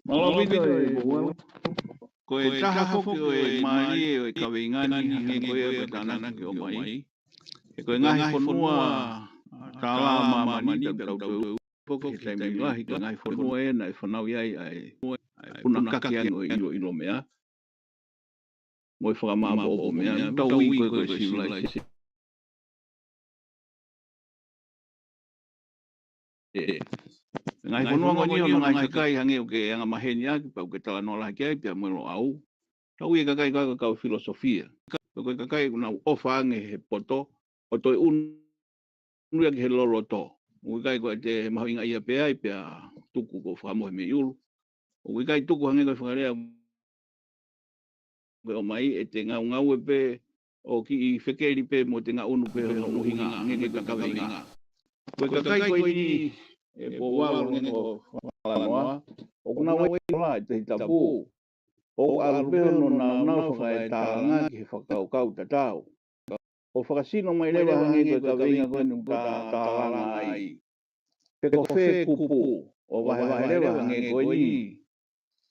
Mālō ʻaupito ē Pouvalu. Ko e taha foki ʻo e mālie ʻo e kaveinga ni hangē ko ia ko e tānaki ʻo mai. He ko e ngaahi fonua tālā māmani ni pea ʻoku tau foki he taimi lahi ko e ngaahi fonua ē naʻe fanauʻi ai ʻa e, ʻa e punakaki ange ʻo e ʻiloʻilo meʻa mo e fakamāʻopoʻopo meʻa, tau ui ko e, ko e civilization. ʻE, ngaahi fonua ko eni ʻoku ʻi ai hono ngaahi kakai hangē ʻoku ke angamaheni ʻaki, pea ʻoku ke talanoa lahi ki ai, pea mo e Loʻau. Tau ui e kakai ko e kau filōsofia. Ko e kakai ʻoku nau ʻofa ange he poto, ʻo toe unu ia ki he loloto. ʻOku ʻikai ko ʻete mahuʻingaʻia pē ai, pea tuku ko e fakamohe mei ʻulu. ʻOku ʻikai tuku hangē ko e fakalea ko e ʻomai ʻete ngaungaue pē ʻo kiʻi fekeli pē mo ʻete ngaʻunu pē hono ʻuhinga, hangē ko e kaveinga. Ko e kakai ko eni ē Pouvalu hangē ko e fakalanoa, ʻoku nau ʻi he Tohi Tapu. ʻOku ʻalu pē hono nāunau fakaetālanga ki he fakakaukau tatau. ʻO fakasino mai leva hangē ko e kaveinga ko eni ʻoku ta tālanga ai. Pe ko fē kupu, ʻo vahevahe leva hangē ko eni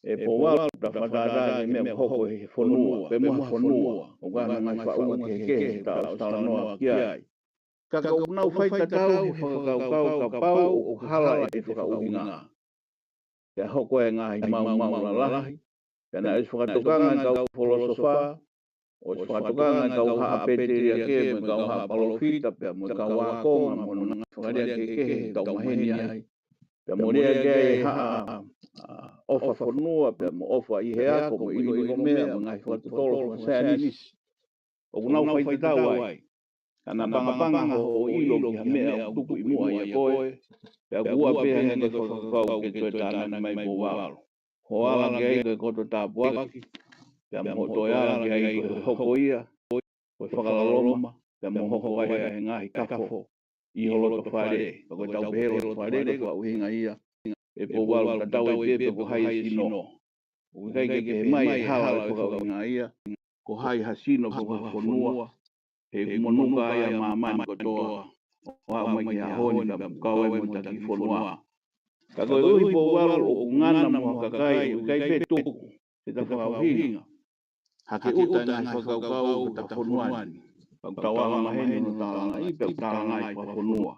ē Pouvalu, ta fakatātā ki he meʻa ʻoku hoko he fonua, pea mo ha fonua ʻoku ʻi ai hano ngaahi faʻunga kehekehe he ta ʻosi talanoa ki ai. Ka ʻoku nau fai tatau he fakakaukau kapau ʻoku hala ʻete fakaʻuhinga, pea hoko e ngaahi maumau lalahi, Pea naʻe ʻosi fakatokanga e kau filōsofa, ʻosi fakatokanga e kau haʻa pēteliake, mo e kau haʻa palōfita, pea mo e kau ākonga, mo e ngaahi fakalea kehekehe ʻoku tau maheni ai. Pea mo e lea ki ai e haʻa, ʻa, ʻofa fonua, pea mo ʻofa ʻi he ako, mo e ʻiloʻilo meʻa, mo e ngaahi fakatotolo fakasaienisi ʻoku nau faitatau ai. Ka naʻa pangapanga hoʻo ʻilo ki ha meʻa ʻoku tuku ʻi muʻa ʻia koe, pea ʻoku ua pē hangē ko e fakakaukau ke toe tānaki mai Pouvalu. Hoʻo ala ki ai ko e koto tāpuaki, pea mo hoʻo toe ala ki ai ko e hoko ia ko e fakaloloma, pea mo hoko ai ʻa e ngaahi kafo ʻi ho loto fale. Pea ko ʻetau pehē loto fale, ko e fakaʻuhinga ia ʻe Pouvalu, tatau ai pē pe ko hai e sino. ʻOku ʻikai ke pehē mai e hala ʻo e fakaʻuhinga ia, ko hai ha sino pe ko ha fonua, he ʻoku monuka ai ʻa māmani kotoa, ʻo aʻu mai ki he ʻaho ni pea mo e kau ai mo e taki fonua. Ka koeʻuhi Pouvalu ʻoku ngana mo ha kakai ʻoku ʻikai pē tuku ke ta fakaʻuhinga, hake ʻuta e ngaahi fakakaukau ʻo hota fonua ni. Pea ʻoku tau ala maheni hono tālangaʻi, pea ʻoku tālangaʻi fakafonua.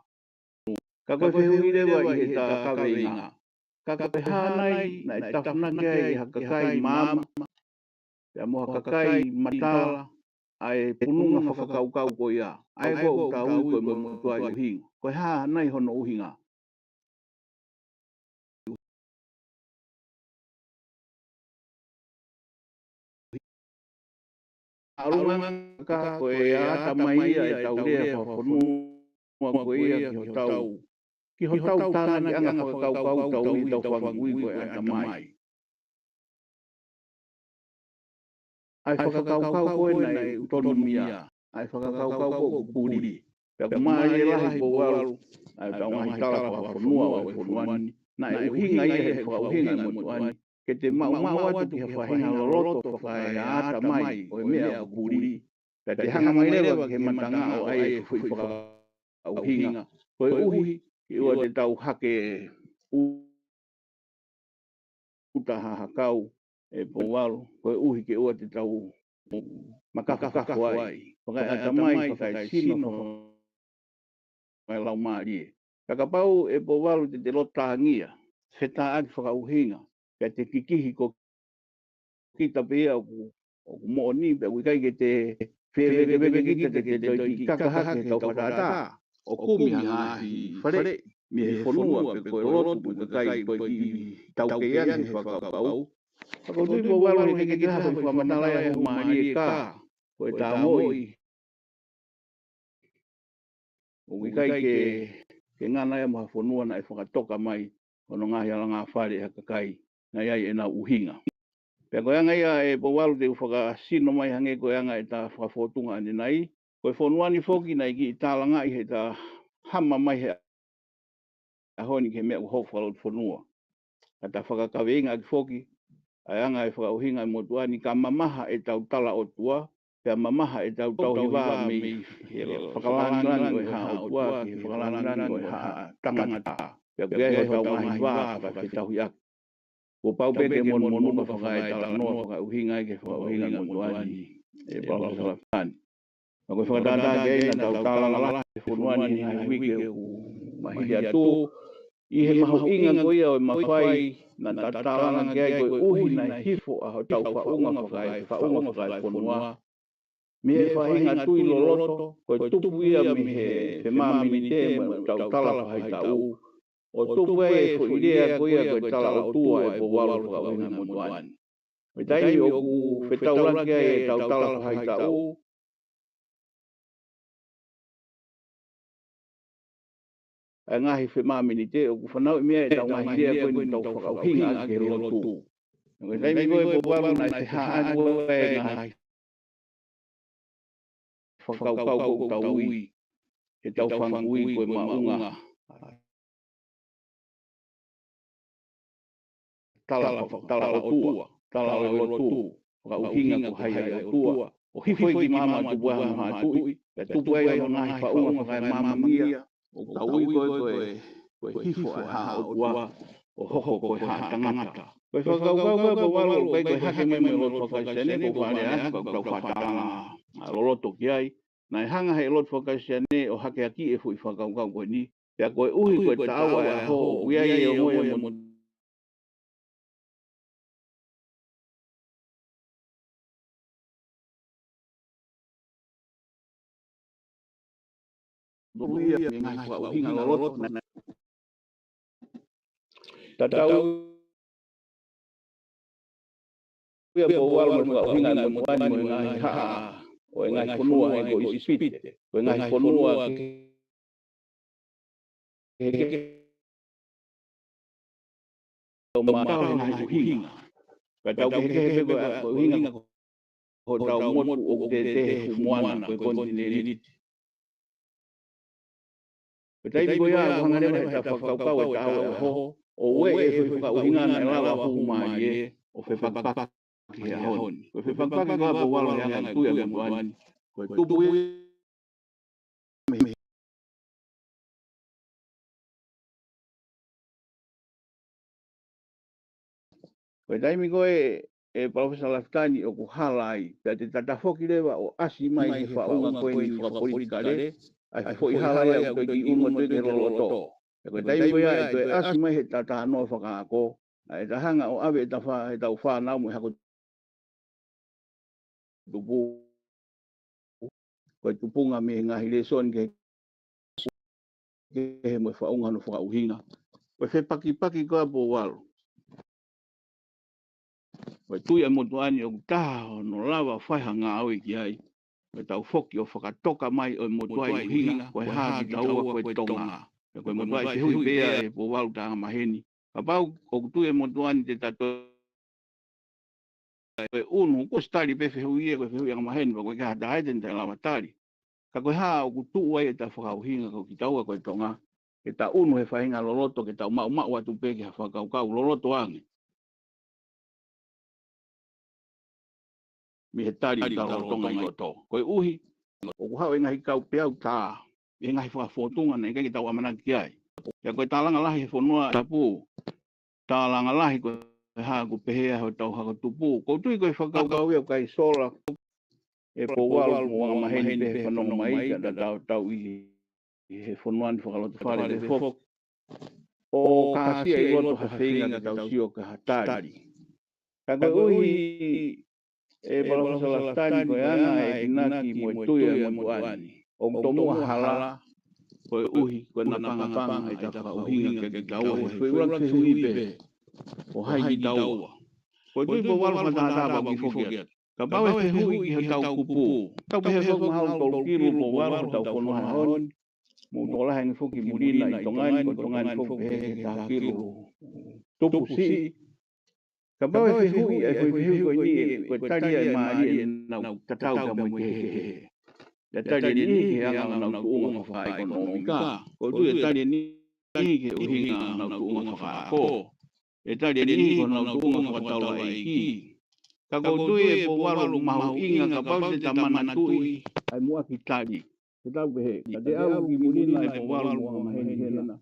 Ka ko e fehuʻi leva ʻi heʻeta kaveinga, ka ko e hā nai naʻe tafunaki ai ʻe ha kakai maama, pea mo ha kakai matala, ʻa e pununga fakakaukau ko ia, ʻa ia ko ē ʻoku tau ui ko e motuʻaʻi ʻuhinga? Ko e hā nai hono ʻuhinga? ʻAlunga ka ko e ʻata mai ia ʻetau lea fakafonua ko ia ki hotau, ki hotau tānakiʻanga fakakaukau ʻoku tau ui ʻetau fanga kui ko e ʻata mai. ʻA e fakakaukau ko ē naʻe ʻutonumia, ʻa e fakakaukau ko ē ʻoku puli. Pea ʻoku mālie lahi Pouvalu, ʻa ʻetau ngaahi tala fakafonua ʻo e fonua ni, naʻe ʻuhinga ia he fakaʻuhinga e motuʻa ni, ke te maʻumaʻu atu ki ha faʻahinga loloto fakaeʻata mai ʻo e meʻa ʻoku puli. Pea te hanga mai leva ki he matangaʻo ʻa e foʻi fakaʻuhinga. Koeʻuhi ke ʻoua te tau hake ʻuta ha hakau ʻe Pouvalu, koeʻuhi ke ʻoua te tau makafokafo ai. Fakaeʻata mai, fakaesino, fakaelaumālie. Ka kapau ʻe Pouvalu te te loto tāngia, fetāʻaki fakaʻuhinga, pea te kikihi ko kita pē ia ʻoku, ʻoku moʻoni, pea ʻoku ʻikai ke te fevekeveke kita, te te toe kiʻi kaka hake he tau fakatātā ʻo kumi ha ngaahi faleʻi mei he fonua pe ko e lotu mo e kakai ko ē ʻoku tau kei ʻi he fakakaukau. Ka ʻoku ou tui Pouvalu he ʻikai ke toe hā ha fakamatala ia ʻoku mālie, ka ko ʻeta ongoʻi ʻoku ʻikai ke, ke ngana ia mo ha fonua naʻe fakatoka mai hono ngaahi alanga fale ʻe ha kakai naʻe ʻi ai ʻenau ʻuhinga. Pea ko e anga ia ʻe Pouvalu te u fakasino mai hangē ko e anga ʻeta fakafōtunga ʻanenai, ko e fonua ni foki naʻe kiʻi tālangaʻi heʻeta hama mai he ʻaho ni ki he meʻa ʻoku hoko fakalotofonua. Ka ta fakakaveinga ʻaki foki ʻa e anga e fakaʻuhinga e motuʻa ni, ka mamaha ʻetau tala ʻotua, pea mamaha ʻetau tauhi vā mei he fakalāngilangi ʻo e haʻa ʻotua ki he fakalāngilangi ʻo e haʻa tangata. Pea ʻoku ʻi ai hotau ngaahi vā fakafetauhiʻaki. Kuo pau pē ke monumonuka fakaetalanoa fakaʻuhinga ai ki he fakaʻuhinga e motuʻa ni, ʻe Palōfesa Lafitani. Ka ko e fakatātā ki ai naʻa tau tālanga lahi he fonua ni he ngaahi uike ʻoku maliu atu, ʻi he mahuʻinga ko ia ʻo e mafai naʻa ta tālanga ki ai, koeʻuhi naʻe hifo ʻa hotau faʻunga fakae, faʻunga fakaefonua mei he faʻahinga tui loloto, ko e tupu ia mei he femāminite mo ʻetau tala fahaitaʻu, ʻo tupu ai e foʻi lea ko ia ko e tala ʻotua ʻe Pouvalu fakaʻuhinga e motuʻa ni. Ko e taimi ʻoku fetaulaki ai ʻetau tala fahaitaʻu ʻa e ngaahi femāminite, ʻoku fanauʻi mei ai ʻetau ngaahi lea ko eni ʻoku tau fakaʻuhinga ʻaki ki he lotu. Ko e taimi ko ē ʻe Pouvalu naʻe fehāʻaki ai e ngaahi fakakaukau ʻoku tau ui, ʻetau fanga kui ko e maʻunga tala, tala ʻotua, tala ʻo e lotu, fakaʻuhinga ko hai ʻa e ʻotua, ʻo hifo ai ki māmani, tupu ai hono haʻa tuʻi, pea tupu ai hono ngaahi faʻunga fakaemāmani ia, ʻoku tau ui ko ē ko e, ko e hifo ʻa e haʻa ʻotua ʻo hoko ko e haʻa tangata. Ko e fakakaukau ko ē ʻe Pouvalu ʻoku ʻikai ko e hake mai mo e lotu faka-Kalisitiane, ko e fale ʻa e, ko ʻetau fakatātā loloto ki ai, naʻe hanga ʻe he lotu faka-Kalisitiane ʻo hakeakiʻi e foʻi fakakaukau ko eni. Pea koeʻuhi ko e taʻau ʻa e ʻaho, ʻoku ʻi ai e ongoʻi ʻa e motuʻa tolu ia mei he ngaahi fakaʻuhinga loloto naʻe tatau ia Pouvalu mo e fakaʻuhinga ʻa e motuʻa ni mo e ngaahi haʻa ʻo e ngaahi fonua hangē ko ʻIsipite, ko e ngaahi fonua kehekehe ʻo maʻu e ngaahi ʻuhinga. Ka tau kehekehe pē ko e ʻuhinga ko hotau motu ʻoku tētē he fuʻu moana, ko e konitinēniti. Ko e taimi ko ia ʻoku hanga leva ʻe he fakakaukau ʻo e taʻau ʻo e ʻaho ʻo ueʻi e foʻi fakaʻuhinga naʻe lava ʻo hū mai ʻo fepakipaki he ʻaho ni. Ko e fepakipaki ko ia Pouvalu he anga e tui ʻa e motuʻa ni, ko e tupu ia mei Ko e taimi ko ē, ʻe Palōfesa Lafitani, ʻoku hala ai, pea te ta tafoki leva ʻo ʻasi mai he faʻunga ko eni fakapolitikale, ʻa e foʻi hala ia ʻoku ʻikai ke ʻunu atu ki he loloto. Pea ko e taimi ko ia ʻe toe ʻasi mai he ta talanoa fakaako, ʻa e ta hanga ʻo ʻave ʻetau fā-, ʻetau fānau mo e hako tupu. Ko e tupunga mei he ngaahi lēsoni kehekehe mo e faʻunga hono fakaʻuhinga. Ko e fepakipaki ko ia Pouvalu. Ko e tui ʻa e motuʻa ni ʻoku taha hono lava ʻo fai ha ngāue ki ai. Ko ʻetau foki ʻo fakatoka mai ʻo e motuʻa ʻi ʻuhinga, ko e hā kitaua, ko e Tonga. Pea ko e motuʻa ʻi fehuʻi pē ia ʻe Pouvalu taʻanga maheni. Kapau ʻoku tui e motuʻa ni te ta toe ʻunu, kuo ʻosi tali pē fehuʻi ia, ko e fehuʻi angamaheni, pea ko e kaha taha ʻe te ne taʻe lava tali. Ka ko e hā ʻoku tuʻu ai ʻeta fakaʻuhinga ko kitaua ko e Tonga, ke ta ʻunu he faʻahinga loloto, ke tau maʻumaʻu atu pē ki ha fakakaukau loloto ange mei he tali ʻoku ta lolotonga ʻi loto. Koeʻuhi, ʻoku haʻu e ngaahi kau peau tā, ʻi he ngaahi fakafōtunga naʻe ʻikai ke tau ʻamanaki ki ai. Pea ko e tālanga lahi he fonua tapu, tālanga lahi ko e hā ʻoku pehē ai hotau hako tupu. ʻOku ou tui ko e fakakaukau ia ʻoku ʻikai sola ʻe Pouvalu mo angamaheni pē he fanongo mai, ka ta tautau ʻi he fonua ni fakalotofale pē foki. ʻO kāsia ʻi loto ha feinga ke tau sio ki ha tali. Ka koeʻuhi ʻe Palōfesa Lafitani ko e anga e enginaki mo e tui ʻa e motuʻa ni, ʻoku tomuʻa hala, koeʻuhi ko e napangapanga ʻeta fakaʻuhinga kia kitaua he foʻi ʻuluaki fehuʻi pē, ko hai kitaua. Ko e tui Pouvalu fakatātā pea u kiʻi foki atu. Kapau ʻe fehuʻi ki hotau kupu, tau pehē foki mahalo tolu kilu Pouvalu hotau fonua he ʻaho ni. Mou tokolahi ange foki muli na ʻi Tonga ni, ko Tonga ni foki pehē ki he taha kilu tupu siʻi. Kapau ʻe fehuʻi, ʻe fehuʻi, fehuʻi ko eni, ko e tali ia ʻe mālie ʻenau tatau pea mo e kehekehe. ʻE tali ʻe niʻihi ki he anga honau tuʻunga fakaʻekonōmika. ʻOku ou tui ʻe tali ʻe niʻihi ki he ʻuhinga honau tuʻunga fakaako. ʻE tali ʻe niʻihi ki honau tuʻunga fakataulaʻeiki. Ka ʻoku ou tui ʻe Pouvalu mahuʻinga kapau te ta manatuʻi ʻa e muʻaki tali. Ke tau pehē, ka te ʻalu ki muli na ʻe Pouvalu mo angamaheni hena.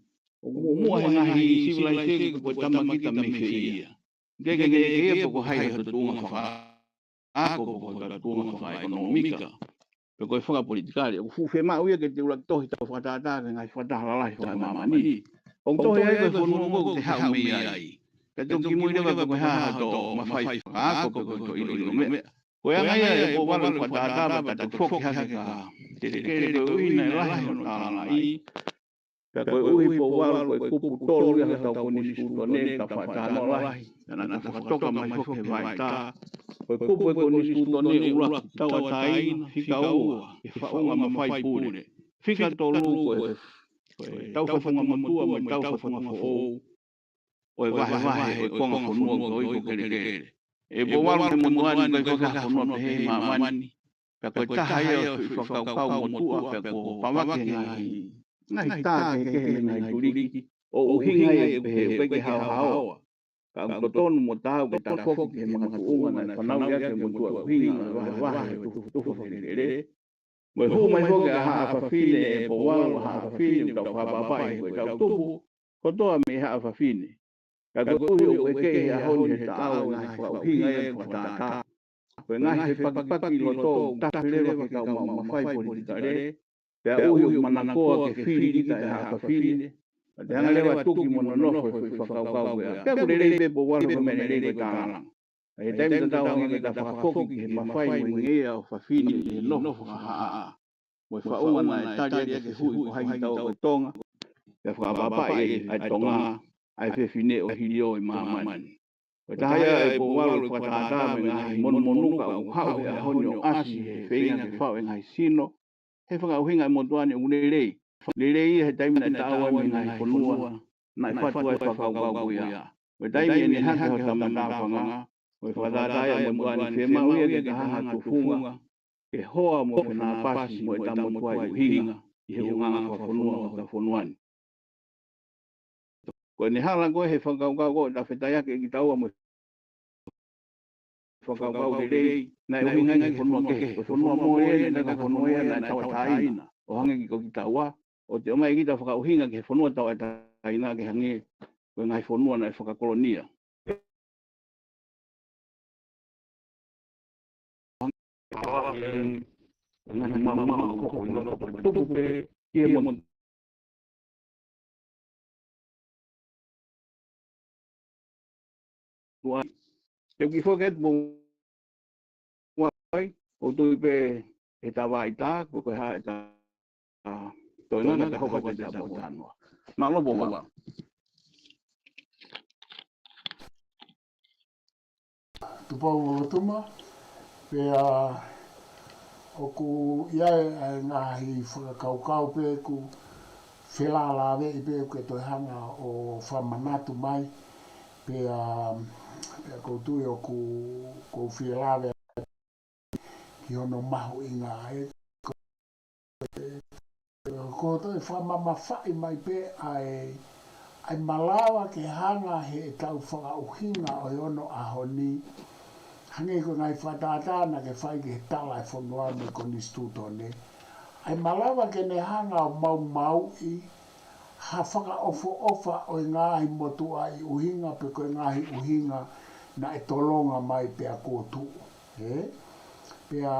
ʻOku muʻomuʻa he ngaahi sivilaise ko e tama kita mei fē ia. Ke ke ne ke ia pe ko hai hoto tuʻunga fakaako, pe ko hoto tuʻunga fakaʻekonōmika, pe ko e fakapolitikale. ʻOku fuʻu fiemaʻu ia ke te ʻuluaki tohi ʻetau fakatātā ki he ngaahi fakataha lalahi fakaemāmani. ʻOku tohi ai ko e fonua ʻoku te haʻu mei ai. Pea toki kimuʻi leva pe ko e hā hoto mafai fakaako pe ko hoto ʻiloʻilo meʻa. Ko e anga ia ʻe Pouvalu fakatātā pea ta toki foki hake ki ha kelekele koeʻuhi naʻe lahi hono tālangaʻi. Pea koeʻuhi Pouvalu ko e kupu tolu ia hotau konisitūtone, ta faʻa talanoa lahi. Pea naʻa ta fakatoka mai foki he vaitā. Ko e kupu e konisitūtone ʻuluaki tauʻatāina, fika ua, ke faʻunga mafai pule. Fika tolu ko e, ko e tau fatunga motuʻa mo e tau fatunga foʻou ʻo e vahevahe ʻo e konga fonua ko e ʻo e kelekele. ʻE Pouvalu mo e motuʻa ni ʻoku ʻikai ko ha fonua pehē ʻi māmani. Pea ko e taha ia ʻo e foʻi fakakaukau motuʻa pea kuo pavake ngaahi, ngaahi tā kehekehe mei he ngaahi tuliki. ʻO ʻuhinga ia ʻoku pehē ʻoku ʻikai ke haohaoa. Ka ʻoku totonu mo taau ke ta foki ki he makatuʻunga naʻe fanauʻi ʻaki e motuʻa ʻuhinga ʻo e vahevahe ʻo e tufa, tufa kelekele. Mo e hū mai foki ʻa Haʻa Fafine ʻe Pouvalu, Haʻa Fafine, ʻoku tau fakaʻapaʻapaʻi ko ʻetau tupu kotoa mei Haʻa Fafine. Ka koeʻuhi ʻoku ʻeke he ʻaho ni he taʻau e ngaahi fakaʻuhinga ia ʻoku fakatātā. Ko e ngaahi fepakipaki loto ʻoku tafe leva ki he kau maʻu mafai politikale, pea ʻuhi ʻoku manakoa ke fili kita ʻe Haʻa Fafine. Ka te hanga leva tuki mo nonofo e foʻi fakakaukau ko ia. Pea ʻoku lelei pē Pouvalu ko e meʻa lelei ko e tālanga. Ka ʻi he taimi tatau ange ke ta fakafoki ki he mafai mo e ngeia ʻo Fafine ʻi he nofo fakahaʻa. mo e faʻunga naʻe tali ʻaki ʻe he hui ko Haʻi Kitaua ko e Tonga, pea fakaʻapaʻapaʻi ʻe he Tonga ʻa e fefine ʻo Hiliō ʻi māmani. Ko e taha ia ʻa e pouvalu ʻo e fakatātā mo e ngaahi monumonu ka ʻoku haʻu he ʻaho ni ʻo ʻasi he feinga ke faʻu e ngaahi sino he fakaʻuhinga ʻa e motuʻa ni ʻoku lelei. Lelei ia he taimi naʻe taʻau ai mei he ngaahi fonua naʻe fatu ai e fakakaukau ko ia. Ko e taimi ʻe ne hake hota matāfanga, ko e fakatātā ia ʻa e motuʻa ni, fiemaʻu ia ke ka hanga ʻo tufunga ke hoa mo fenāpasi mo ʻeta motuʻa ʻi ʻuhinga ʻi he ʻulungaanga fakafonua ʻo hota fonua ni. Ko ʻene hala ko ē he fakakaukau ko ē ʻo e tafetaʻaki ʻe kitaua mo e fakakaukau lelei, naʻe ʻuhinga ki he fonua kehe. Ko e fonua mole eni, naʻe ʻikai ko e fonua ia naʻe tauʻatāina. ʻO hangē ko kitaua, ʻoku te ʻomai kita ʻo fakaʻuhinga ki he fonua tauʻatāina ke hangē ko e ngaahi fonua naʻe fakakolonia. Ngaahi maumau ko ē ʻoku tupu pē ki he motuʻa. Te u kiʻi foki atu mo ʻoku ou tui pē ʻe tava ʻi tā, ko e hā ʻeta, ʻa, toenga ka ta hoko atu ʻeta pōtalanoa. Mālō Pouvalu. Tupou-mo-Lotuma, pea ʻoku ʻi ai e ngaahi fakakaukau pē ʻoku felālāveʻi pē ʻoku ke toe hanga ʻo fakamanatu mai, pea, pea ʻoku ou tui ʻoku, ʻoku ou fie lave ki hono mahuʻinga ē. Ko e toe fakamamafaʻi mai pē ʻa e, ʻa e malava ke hanga heʻetau fakaʻuhinga ʻo e ono ʻaho ni, hangē ko e ngaahi fakatātā naʻa ke fai ki he tala ʻa e fonua mo e konisitūtone. ʻA e malava ke ne hanga ʻo maumauʻi ha fakaʻofoʻofa ʻo e ngaahi motuʻa ʻi ʻuhinga pe ko e ngaahi ʻuhinga naʻe tolonga mai pea kuo tuʻu. Ē? Pea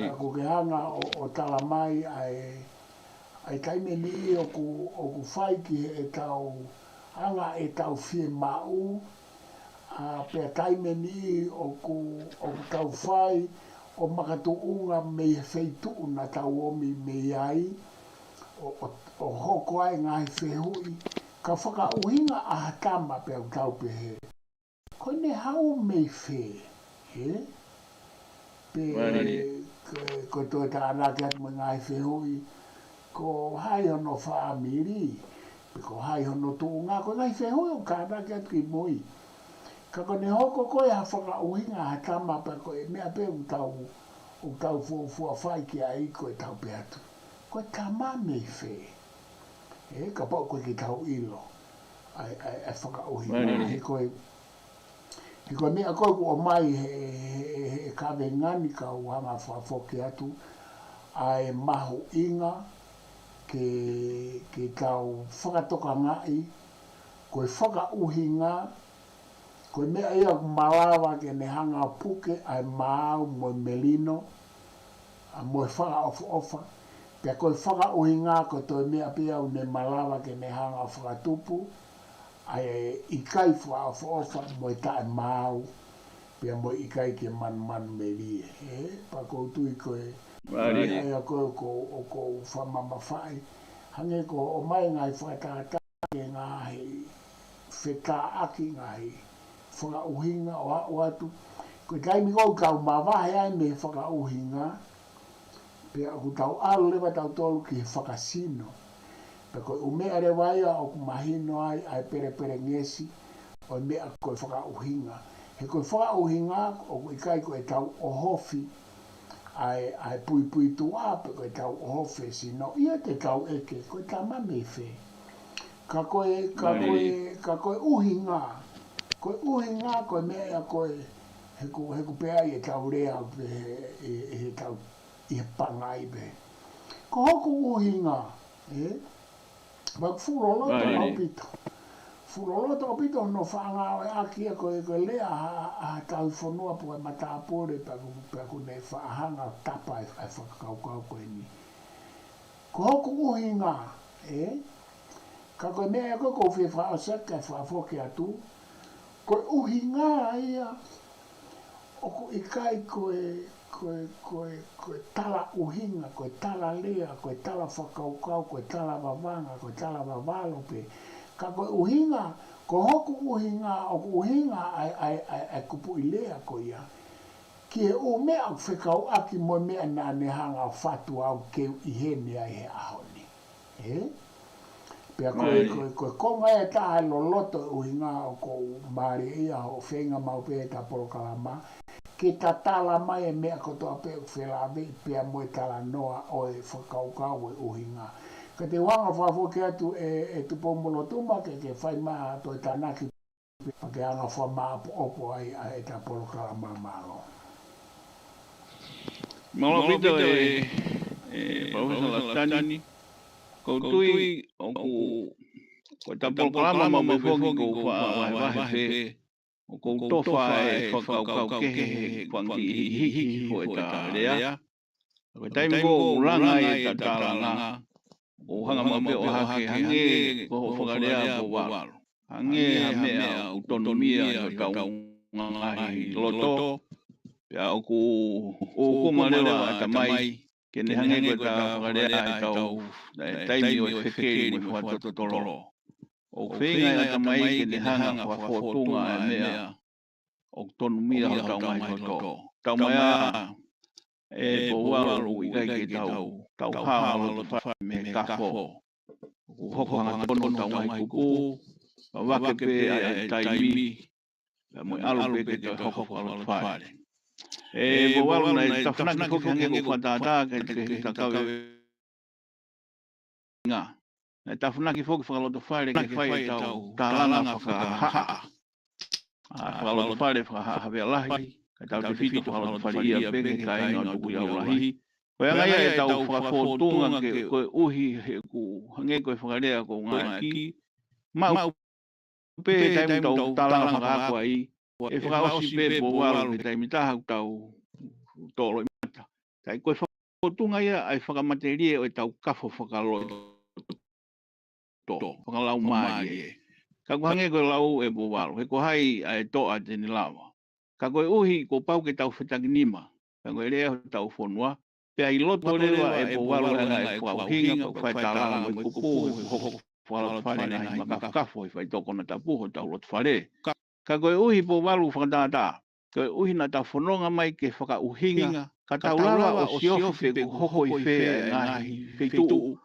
ʻoku ke hanga ʻo, ʻo tala mai ʻa e, ʻa e taimi ʻe niʻihi ʻoku, ʻoku fai ki heʻetau anga ʻetau fiemaʻu, ʻa, pea taimi ʻe niʻihi ʻoku, ʻoku tau fai ʻo makatuʻunga mei he feituʻu naʻa tau omi mei ai, ʻo, ʻo, ʻo hoko ai e ngaahi fehuʻi, ka fakaʻuhinga ʻa ha tama pea ʻoku tau pehē, ko ʻene haʻu mei fē, ē? Pe ko, ko e toe tānaki atu mo e ngaahi fehuʻi, ko hai hono fāmili, pe ko hai hono tuʻunga, ko e ngaahi fehuʻi ʻoku tānaki atu ki mui. Ka ko ʻene hoko ko ē ha fakaʻuhinga ha tama pea ko e meʻa pē ʻoku tau, ʻoku tau fuofua fai ki ai ko ʻetau pehē atu, ko e tama mei fē? Ē, kapau ʻoku ʻikai ke tau ʻilo ʻa e, ʻa e, ʻa e fakaʻuhinga. He ko e He ko e meʻa ko ē ʻoku ʻomai he, he, he, he kavenga ni ka u hanga fakafoki atu ʻa e mahuʻinga ke, ke tau fakatokangaʻi, ko e fakaʻuhinga, ko e meʻa ia ʻoku malava ke ne hanga ʻo puke ʻa e maau mo e melino, ʻa mo e fakaʻofoʻofa, pea ko e fakaʻuhinga ko e toe meʻa pē ia ʻoku ne malava ke ne hanga ʻo fakatupu ʻa e ʻikai fakaʻofoʻofa mo e taʻemaau, pea mo e ʻikai ke manumanumelie. Ē, pea ʻoku ou tui ko e, ʻa ia ko ē ʻoku ou, ʻoku ou fakamamafaʻi. Hangē ko e ʻomai ngaahi fakatātā ke ngaahi fetāʻaki ngaahi fakaʻuhinga ʻo aʻu atu. Ko e taimi ko ē ʻoku tau mavahe ai mei he fakaʻuhinga, pea ʻoku tau ʻalu leva tautolu ki he fakasino. Pea ko e ʻū meʻa leva ia ʻoku mahino ai ʻa e pelepelengesi ʻo e meʻa ko e fakaʻuhinga. He ko e fakaʻuhinga ʻoku ʻikai ko ʻetau ʻohofi ʻa e, ʻa e puipuituʻa pe ko ʻetau ʻohofi e sino. ʻIo te tau ʻeke, ko e tama mei fē? Ka ko e, ka ko e, ka ko e ʻuhinga. Ko e ʻuhinga, ko e meʻa ia ko ē, he ʻoku, he ʻoku pehē ai ʻetau lea pē he, he, he tau ʻi he pangai pē. Ko hoku ʻuhinga, ē? Pea ʻoku fuʻu loloto ʻaupito. Fuʻu loloto ʻaupito hono fakangāueʻaki ia ko e, ko e lea ʻa, ʻa, ʻa ha tauhi fonua pe ko e matāpule pea ʻoku, pea ʻoku ne faʻa hanga ʻo tapa e, e fakakaukau ko eni. Ko hoku ʻuhinga, ē? Ka ko e meʻa ia ko ē ʻoku ou fie fakaʻosi atu kae fakafoki atu, ko e ʻuhinga ia ʻoku ʻikai ko e, ko e, ko e, ko e tala ʻuhinga, ko e tala lea, ko e tala fakakaukau, ko e tala vavanga, ko e tala vavalo pē. Ka ko e ʻuhinga, ko hoku ʻuhinga, ʻoku ʻuhinga ʻa e, ʻa e, ʻa e, ʻa e kupuʻi lea ko ia ki he ʻū meʻa ʻoku fekauʻaki mo e meʻa naʻa ne hanga ʻo fatu au ke u ʻi heni ai he ʻaho ni. Ē? Pea ko e, ko e, ko e konga ʻe taha loloto e ʻuhinga ʻoku ou mālieʻia hoʻo feinga maʻu pē ʻeta polokalama ke tatala mai e meʻa kotoa pē ʻoku felāveʻi pea mo e talanoa ʻo e fakakaukau ʻo e ʻuhinga. Ka te u hanga ʻo fakafoki atu ē, ʻe Tupou-mo-Lotuma ke, ke fai mai ha toe tānaki pea ke hanga ʻo fakamāʻopoʻopo ai ʻa ʻeta polokalama. Mālō. Mālō ʻaupito ē, ē, Palōfesa Lafitani. ʻOku ou tui ʻoku, ko ʻeta polokalama maʻu pē foki ʻoku ou faʻa vahevahe pē ʻoku ou tofa e fakakaukau kehe he fanga kiʻi hiki hiki ʻo ʻeta lea. Ko e taimi ko ē ʻoku langa ai ʻeta tālanga, ʻoku ou hanga maʻu pē ʻo ʻohake hangē ko hoʻo fakalea Pouvalu, hangē ha meʻa ʻoku tonuhia ʻi hotau ngaahi loto. Pea ʻoku, ʻoku ou kole leva ʻatamai ke ne hangē ko ʻeta fakalea ʻi heʻetau, ʻi he taimi ʻo e fekeli mo e fakatotolo. ʻOku feinga ʻatamai ke ne hanga ʻo fakafōtunga e meʻa ʻoku tonuhia hotau ngaahi loto. Taumaiā, ē Pouvalu, ʻoku ʻikai ke tau, tau hao ha loto fale mei he kafo. ʻOku hoko hangatonu hotau ngaahi kupu, ʻo vave pē ʻa e taimi, pea mo e ʻalu pē ke toe hoko ha loto fale. Ē Pouvalu, naʻe tafunaki foki hangē ko e fakatātā ke, ke, ke ta kave ngā. Naʻe tafunaki foki fakalotofale ke fai ʻetau tālanga fakahaʻa. ʻA, fakalotofale fakahaʻa Havea Lahi, kae tautefito fakalotofale ia pē ki he kāinga ʻo Tukuʻiʻaulahi. Ko e anga ia ʻetau fakafōtunga ke, koeʻuhi he ʻoku hangē ko e fakalea ko ngā ki. Maʻu pē he taimi ʻoku tau tālanga fakaako ai, ʻe fakaʻosi pē Pouvalu he taimi ʻe taha ʻoku tau tō loʻimata. Ka ko e fakafōtunga ia ʻa e fakamatelie ʻo ʻetau kafo fakaloto, fakalaumālie. Ka ʻoku hangē ko e lau ē Pouvalu, he ko hai ʻa e toʻa te ne lava. Ka koeʻuhi kuo pau ke tau fetakinima, ka ko e lea hotau fonua, pea ʻi loto leva ē Pouvalu ʻa e ngaahi fakaʻuhinga, ʻoku fai tālanga mo e kupu, he ʻoku hoko fakalotofale e ngaahi makafokafo he faitoʻo konatapu hotau lotofale. Ka koeʻuhi Pouvalu fakatātā, koeʻuhi naʻa tau fononga mai ke fakaʻuhinga, ka tau lava ʻo siofi pe ʻoku hoko ʻi fē ʻa e ngaahi feituʻu,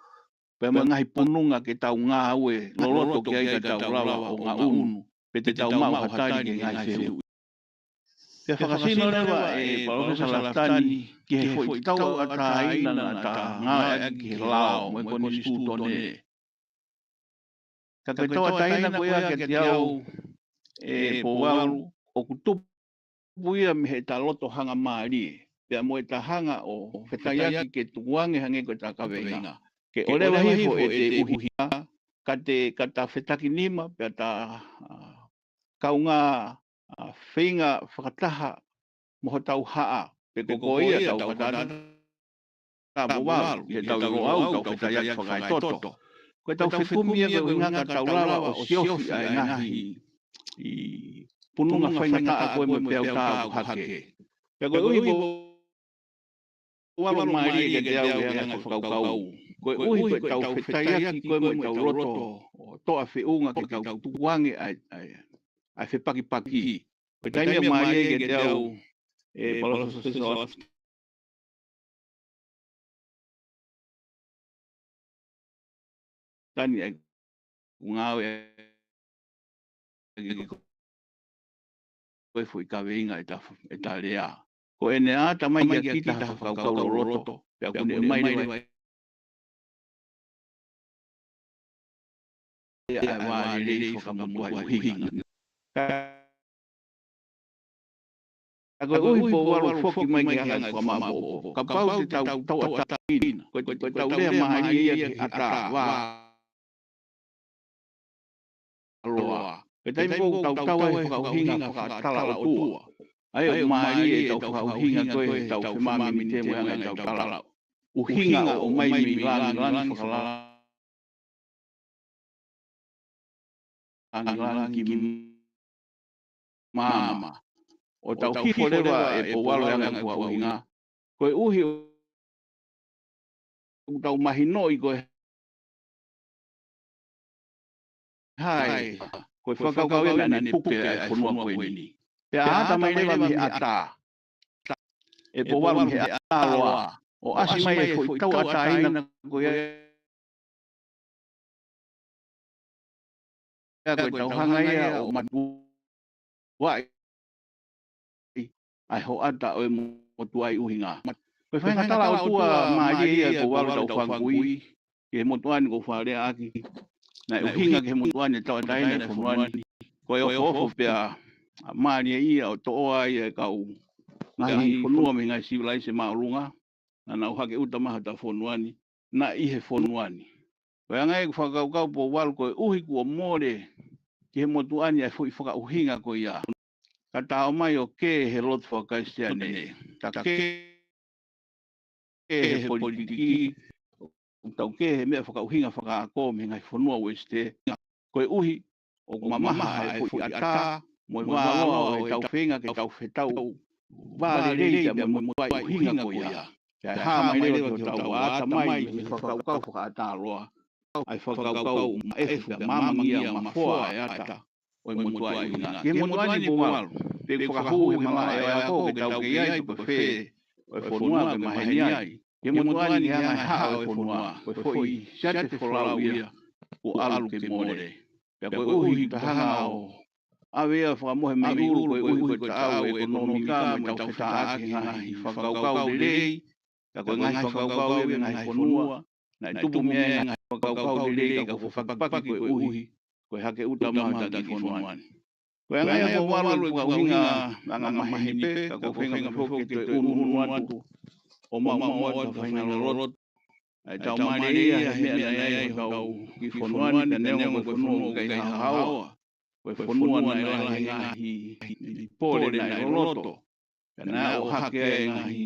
pea mo e ngaahi pununga ke tau ngāue loloto ki ai ka tau lava ʻo ngaʻunu, pe te tau maʻu ha tali ki he ngaahi fehuʻi. Pea fakasino leva ē Palōfesa Lafitani ki he foʻi tauʻatāina naʻa ta ngāueʻaki ki he lao mo e konisitūtone. Ka ko e tauʻatāina ko ia kiate au ē Pouvalu, ʻoku tupu ia mei heʻeta loto hangamālie, pea mo ʻeta hanga ʻo fetaiaki ke tukuange hangē ko ʻeta kaveinga, ke ʻoleva hifo ʻete ʻuhinga, ka te, ka ta fetakinima, pea ta, ʻa, kaungā, ʻa, feinga fakataha mo hotau haʻa, pe ko ko ia ʻetau fakatātā Pouvalu, ʻi heʻetau ʻilo au, tau fetaiaki fakaetoto. Ko ʻetau fekumi ia ko e ʻuhinga ka tau lava ʻo siofi ʻa e ngaahi pununga faingataʻa ko ē mo e peau tā ʻoku hake. Pea koeʻuhi Pouvalu, mālie kiate au ʻa e anga e fakakaukau. Koeʻuhi ko ʻetau fetaiaki ko ē mo ʻetau loto ʻo toʻa feʻunga ke tau tukuange ʻa e, ʻa e, ʻa e fepakipaki. Ko e taimi ia mālie kiate au ē Palōfesa Lafitani, ʻa e ngāue ʻa e ko e foʻi kaveinga ʻeta, ʻeta lea. Ko ʻene ʻata mai kia kita ha fakakaukau loloto, pea ʻoku ne ʻomai leva ʻa e vā lelei fakamotuʻa ʻuhinga. Ka koeʻuhi Pouvalu foki mai ki he anga e fakamaʻopoʻopo, kapau te tau tauʻatāina, ko e, ko ʻetau lea mālie ia ki he ʻata, vā, ʻaloʻofa. Ko e taimi ko ē ʻoku tau tau ai e fakaʻuhinga fakatalaʻotua, ʻa ia ʻoku mālie ʻetau fakaʻuhinga ko ē heʻetau femāmani mo e anga ʻetau tala ʻuhinga ʻoku ʻomai mei langilangi fakalangilangi ki māmani. ʻO tau hifo leva ē Pouvalu ʻa e anga e fakaʻuhinga, Koeʻuhi ʻoku tau mahinoʻi ko e hā e, ko e fakakaukau ia naʻa ne puke ʻa e fonua ko eni. Pea ʻata mai leva mei he ʻatā. ʻE Pouvalu, mei he ʻatā loa. ʻO ʻasi mai e foʻi tauʻatāina ko ia ko e tau hanga ia ʻo matuaʻi ʻa e hoʻata ʻo e motuʻaʻi ʻuhinga. Ko e faʻahinga tala ʻotua mālie ia ʻe Pouvalu ʻetau fanga kui ki he motuʻa ni ʻoku ou fakalea ʻaki. Naʻe ʻuhinga ki he motuʻa ni e tauʻatāina ʻo e fonua ni. Ko e ofoofo pea mālie ia ʻo toʻo ai e kau ngaahi fonua mei he ngaahi sivilaise māʻolunga. Naʻa nau hake ʻuta mai hotau fonua ni, naʻe ʻi he fonua ni. Ko e anga ia ʻeku fakakaukau Pouvalu koeʻuhi kuo mole ki he motuʻa ni ʻa e foʻi fakaʻuhinga ko ia. Ka ta ō mai ʻo kē he lotu faka-Kalisitiane. Ta kē he politiki, tau kē he meʻa fakaʻuhinga fakaako mei he ngaahi fonua Uēsite. Koeʻuhi ʻoku mamaha e foʻi ʻatā mo e vā loa ʻo ʻetau feinga ke tau fetau vā lelei ia mo e motuʻaʻi ʻuhinga ko ia. Pea hā mai leva ki hotau ʻata mai mei he fakakaukau fakaʻatā loa ʻa e fakakaukau maʻefu pea māmangia mafoa e ʻata ʻo e motuʻaʻi ʻuhinga. Ki he motuʻa ni Pouvalu, te u fakahū he manga ʻe ʻo e ako ke tau kei ai pe ko fē ʻo e fonua ke maheni ai. Ki he motuʻa ni ke hanga ʻe he haʻa ʻo e fonua, ko e foʻi siate folau ia kuo ʻalu ke mole. Pea koeʻuhi ta hanga ʻo ʻave ia fakamohe mei ʻulu koeʻuhi ko e taʻau ʻekonōmika mo e tau fetaʻaki he ngaahi fakakaukau lelei, ka ko e ngaahi fakakaukau ia mei he ngaahi fonua, naʻe tupu mei ai e ngaahi fakakaukau lelei ka kuo fakapaki koeʻuhi ko e hake ʻuta mai hotau kiʻi fonua ni. Ko e anga ia Pouvalu ʻeku fakaʻuhinga anga maheni pē, ka ʻoku ou feinga foki ke toe ʻunuʻunu atu ʻo maumau atu ha faʻahinga loloto. ʻA e tau mālie ia he meʻa naʻe ʻi ai hotau kiʻi fonua ni, pea neongo ko e fonua ʻoku ʻikai haohaoa, ko e fonua naʻe lahi e ngaahi pole naʻe loloto. Pea naʻe ʻohake ai e ngaahi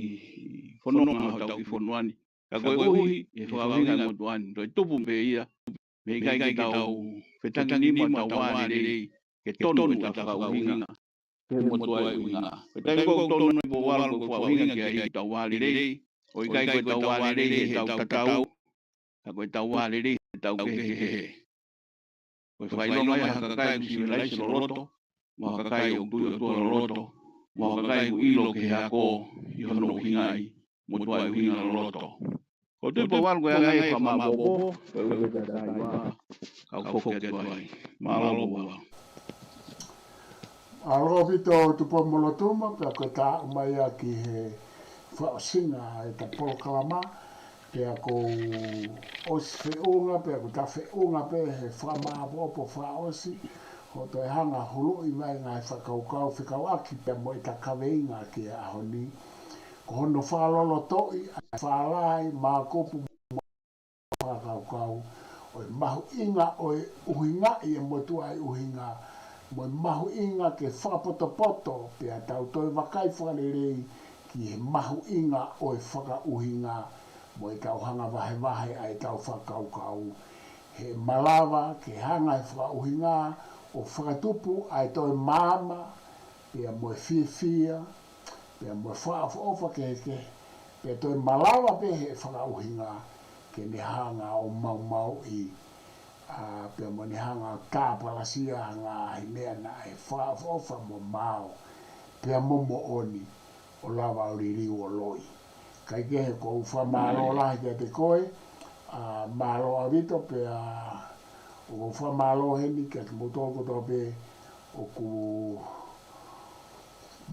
fononga hotau kiʻi fonua ni. Ka koeʻuhi ʻe he fakaʻuhinga ʻa e motuʻa ni, toe tupu pē ia, mei he ʻikai ke tau fetangi nima hotau vā lelei ke tonu ʻetau fakaʻuhinga ki he motuʻaʻi ʻuhinga. Ko e taimi ko ē ʻoku tonu ai Pouvalu ko e fakaʻuhinga ki ai hotau vā lelei, ʻo ʻikai ko ʻetau vā lelei heʻetau tatau, ka ko ʻetau vā lelei heʻetau kehekehe. Ko e fakaʻilonga ia ha kakai ʻoku sivilaise loloto, mo ha kakai ʻoku tui ʻOtua loloto, mo ha kakai ʻoku ʻilo ki he ako ʻi hono ʻuhingaʻi, motuʻaʻi ʻuhinga loloto. ʻOku ou tui Pouvalu ko e anga ia e fakamāʻopoʻopo, ko e ʻuhinga ia ʻa e taimi, kau foki atu ai. Mālō Pouvalu. Mālō ʻaupito Tupoumolotuma, pea ko e tā mai ia ki he fakaʻosinga ʻeta polokalama, pea kuo ʻosi feʻunga, pea kuo ta feʻunga pē he fakamāʻopoʻopo fakaʻosi, ʻo toe hanga huluʻi mai ngaahi fakakaukau fekauʻaki pea mo ʻeta kaveinga ki he ʻaho ni. Ko hono fakalolotoʻi ʻa e fālahi, mākupu mo e fakakaukau ʻo e mahuʻinga ʻo e ʻuhingaʻi e motuʻaʻi ʻuhinga, mo e mahuʻinga ke fakapotopoto pea tau toe vakai fakalelei ki he mahuʻinga ʻo e fakaʻuhinga, mo ʻetau hanga vahevahe ʻa ʻetau fakakaukau. He malava ke hanga ʻe he fakaʻuhinga ʻo fakatupu ʻa e toe maama, pea mo e fiefia, pea mo e fakaʻofoʻofa kehekehe, pea toe malava pē ʻe he fakaʻuhinga ke ne hanga ʻo maumauʻi, ʻa, pea mo ne hanga ʻo tāpalasia ha ngaahi meʻa naʻe fakaʻofoʻofa mo mao, pea mo moʻoni, ʻo lava ʻo liliu ʻo loi. Kaekehe ʻoku ou fakamālō lahi kiate koe, ʻa, mālō ʻaupito pea ʻoku ou fakamālō heni kiate kimoutolu kotoa pē ʻoku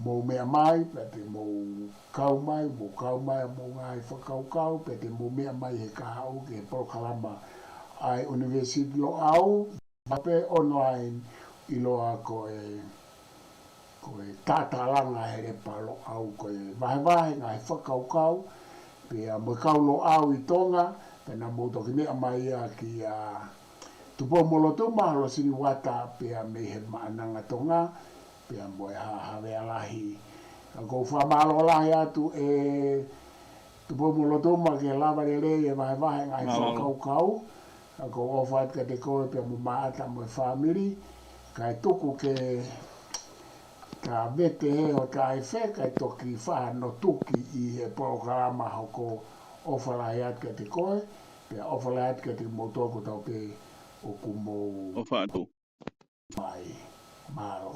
mou meʻa mai, pea te mou kau mai, mou kau mai ʻa mou ngaahi fakakaukau, pea te mou meʻa mai he kahaʻu ki he polokalama ʻa e ʻUnivēsiti Loʻau, ma pē online ʻiloa ko e, ko e Tatalanga he Lepa Loʻau, ko e vahevahe ngaahi fakakaukau, pea mo e kau Loʻau ʻi Tonga, pea naʻa mou toki meʻa mai ia kia Tupoumolotuma Holosini Uata pea mei he Maʻananga Tonga, pea mo e Hā Havea Lahi. Ka ʻoku ou fakamālō lahi atu ʻe Tupoumolotuma ke lava lelei e vahevahe ngaahi fakakaukau. Ka ʻoku ou ʻofa atu kiate koe pea mo Maʻata mo e fāmili. Kae tuku ke Ka vete he ʻo ka e fē, kae toki faʻa notuki ʻi he polokalama hoko. ʻOfa lahi atu kiate koe, pea ʻofa lahi atu kiate kimoutolu kotoa pē ʻoku mou ʻofa atu. Mai. Mālō.